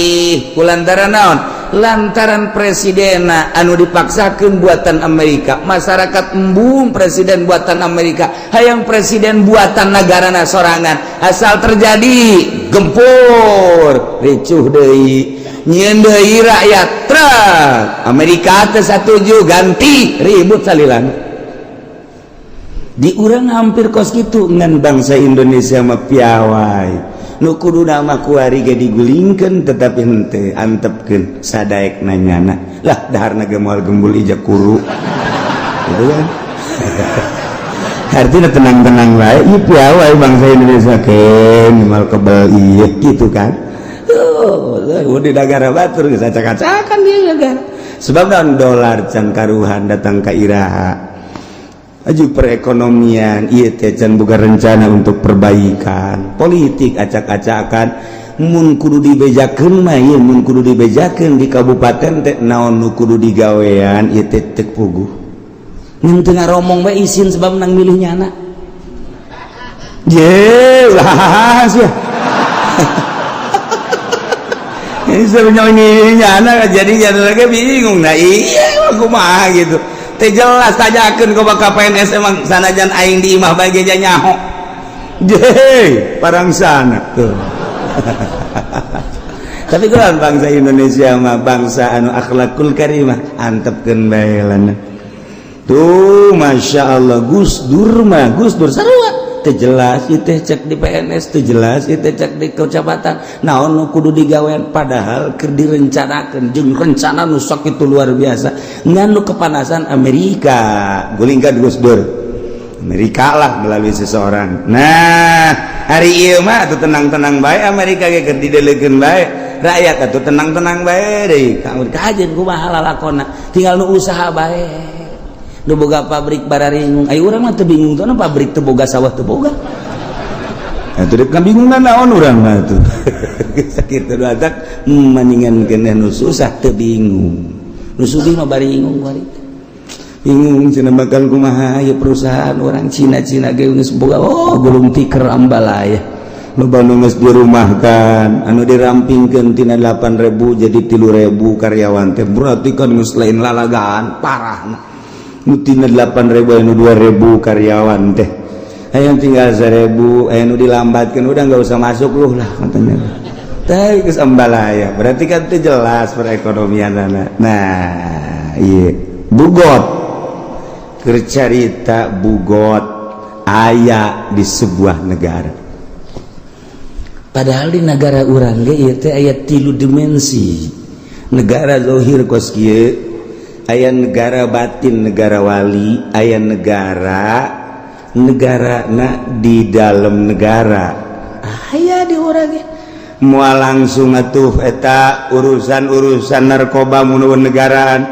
kulantaran naon? Lantaran presiden anu dipaksakan buatan Amerika. Masyarakat embung presiden buatan Amerika, hayang presiden buatan negara sorangan. Asal terjadi gempur, ricuh deui, nyieun deui rakyat truk Amerika teu satuju, ganti, ribut salilana. Di urang hampir kos gitu, ngan bangsa Indonesia mah piawai. Nu kuduna mah kuari ge digulingkeun, tetapi henteu, antepkeun sadaek nanyana lah, daharna ge moal gembul ijak kuru gitu kan. Artinya tenang-tenang bae. Ieu piawai bangsa Indonesia, keun moal kebel ieu gitu kan. Oh, di negara batur geus acak-acakan di negara, sebab naon? Dolar can karuhan datang ka iraha, aju perekonomian ieu teh can boga rencana untuk perbaikan, politik acak-acakan. Mun kudu dibejakeun mah ieu, mun kudu dibejakeun di kabupaten teh naon nu kudu digawean ieu teh teu puguh, ngan teu ngaromong bae, isin sebab nang milih nyana je lah sia. Ini sebenarnya ini nyana, jadi nyana lagi bingung. Nah iya, kumaha gitu teh jelas, tanyakeun ke bakal PNS. Emang sanajan aing di imah bae ge nyaho je parang sana tuh. Tapi kalau bangsa Indonesia mah bangsa anu akhlakul karimah, antepkeun bae lana tuh. Masya Allah, Gus Dur mah, Gus Dur sarua teu jelas ieu teh, cek di PNS teu jelas ieu teh, cek di kecamatan naon nu kudu digawean, padahal keur direncanakeun jeung rencana nu sok itu luar biasa. Ngan nu kepanasan Amerika, gulingkan Gus Dur. Amerika lah melalui seseorang. Nah, hari ieu mah atuh tenang-tenang bae, Amerika ge keur didelekeun bae, rakyat atuh tenang-tenang bae deui. Kajeun kumaha lalakonna, tinggal nu usaha bae, nu boga pabrik bararingung. Ayo, urang mah teu bingung tuh, pabrik teu boga, sawah teu boga. Atuh dek kabingungan naon urang mah tuh? Sakitu atak mendingan keneh nu susah teu bingung. Nu sugih mah baringung kuari. Bingung cenah bakal kumaha ieu perusahaan orang Cina-Cina ge geus boga, oh, gulung tikar, ambalaya. Loba nu geus dirumahkan, anu dirampingkeun tina 8000 jadi 3000 karyawan teh, berarti kan geus lain lalagaan parah. Nu tina 8000 anu 2000 karyawan teh hayang tinggal 1000, aya nu dilambatkeun, udah nggak usah masuk lu lah katanya teh, geus ambalaya. Berarti kan itu jelas perekonomian. Nah iya, bughot, keur carita bughot aya di sebuah negara. Padahal di negara urang ge ieu teh aya tilu dimensi. Negara zohir kos kieu, aya negara batin, negara wali, aya negara negara na di dalam negara aya di urang ge. Moal langsung atuh eta urusan-urusan narkoba mun negaraan,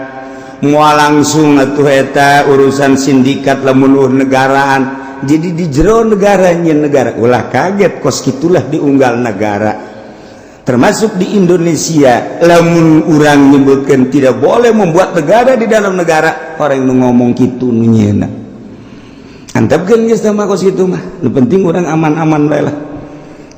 moal langsung atuh eta urusan sindikat lamun negaraan. Jadi di jero negaranya negara, ulah kaget, kos gitulah diunggal negara, termasuk di Indonesia. Lamun urang menyebutkan tidak boleh membuat negara di dalam negara, orang nu ngomong gitu nu nyieuna antepkeun geus sama kos kitu mah. Nu penting urang aman-aman bae lah.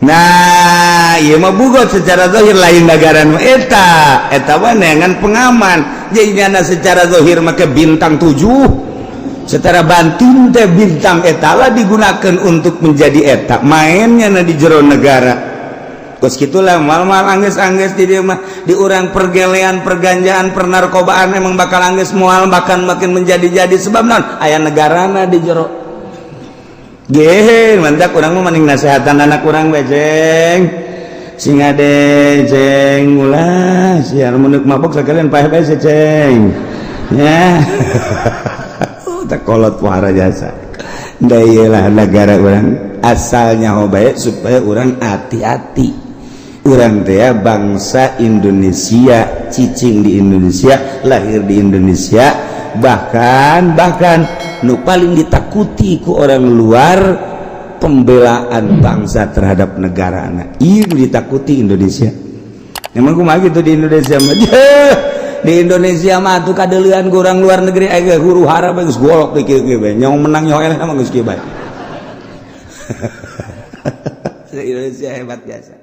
Nah, ieu mah bugot secara zahir lain negara nu eta, eta mah neangan pengaman. Jadi nyana secara zahir make bintang 7, secara batin teh bintang eta lah digunakan untuk menjadi eta mainnya. Na di jero negara kos gitulah, mal-mal angges-angges di dieu mah. Di urang pergelean, perganjaan, pernarkobaan emang bakal angges moal, bahkan makin menjadi-jadi. Sebab naon? Aya negarana di jero. Gehe mantap. Urang mah mending nasehatan anak urang bae, "Ceng, sing ade, Ceng, ulah siar mun mabok sekalian paeh bae, Ceng." Ya tak kolot pohara jasa. Da lah negara urang asalnya bae supaya urang hati-hati. Urang teh bangsa Indonesia, cicing di Indonesia, lahir di Indonesia. Bahkan bahkan nu paling ditakuti ku orang luar, pembelaan bangsa terhadap negara anak ini ditakuti Indonesia. Emang kumaha gitu di Indonesia mah? Di Indonesia mah tuh kadeulean ku orang luar negeri aya huru hara geus golok di kieu bae, nyong menang nyong eleh mah geus kieu bae. Indonesia hebat biasa.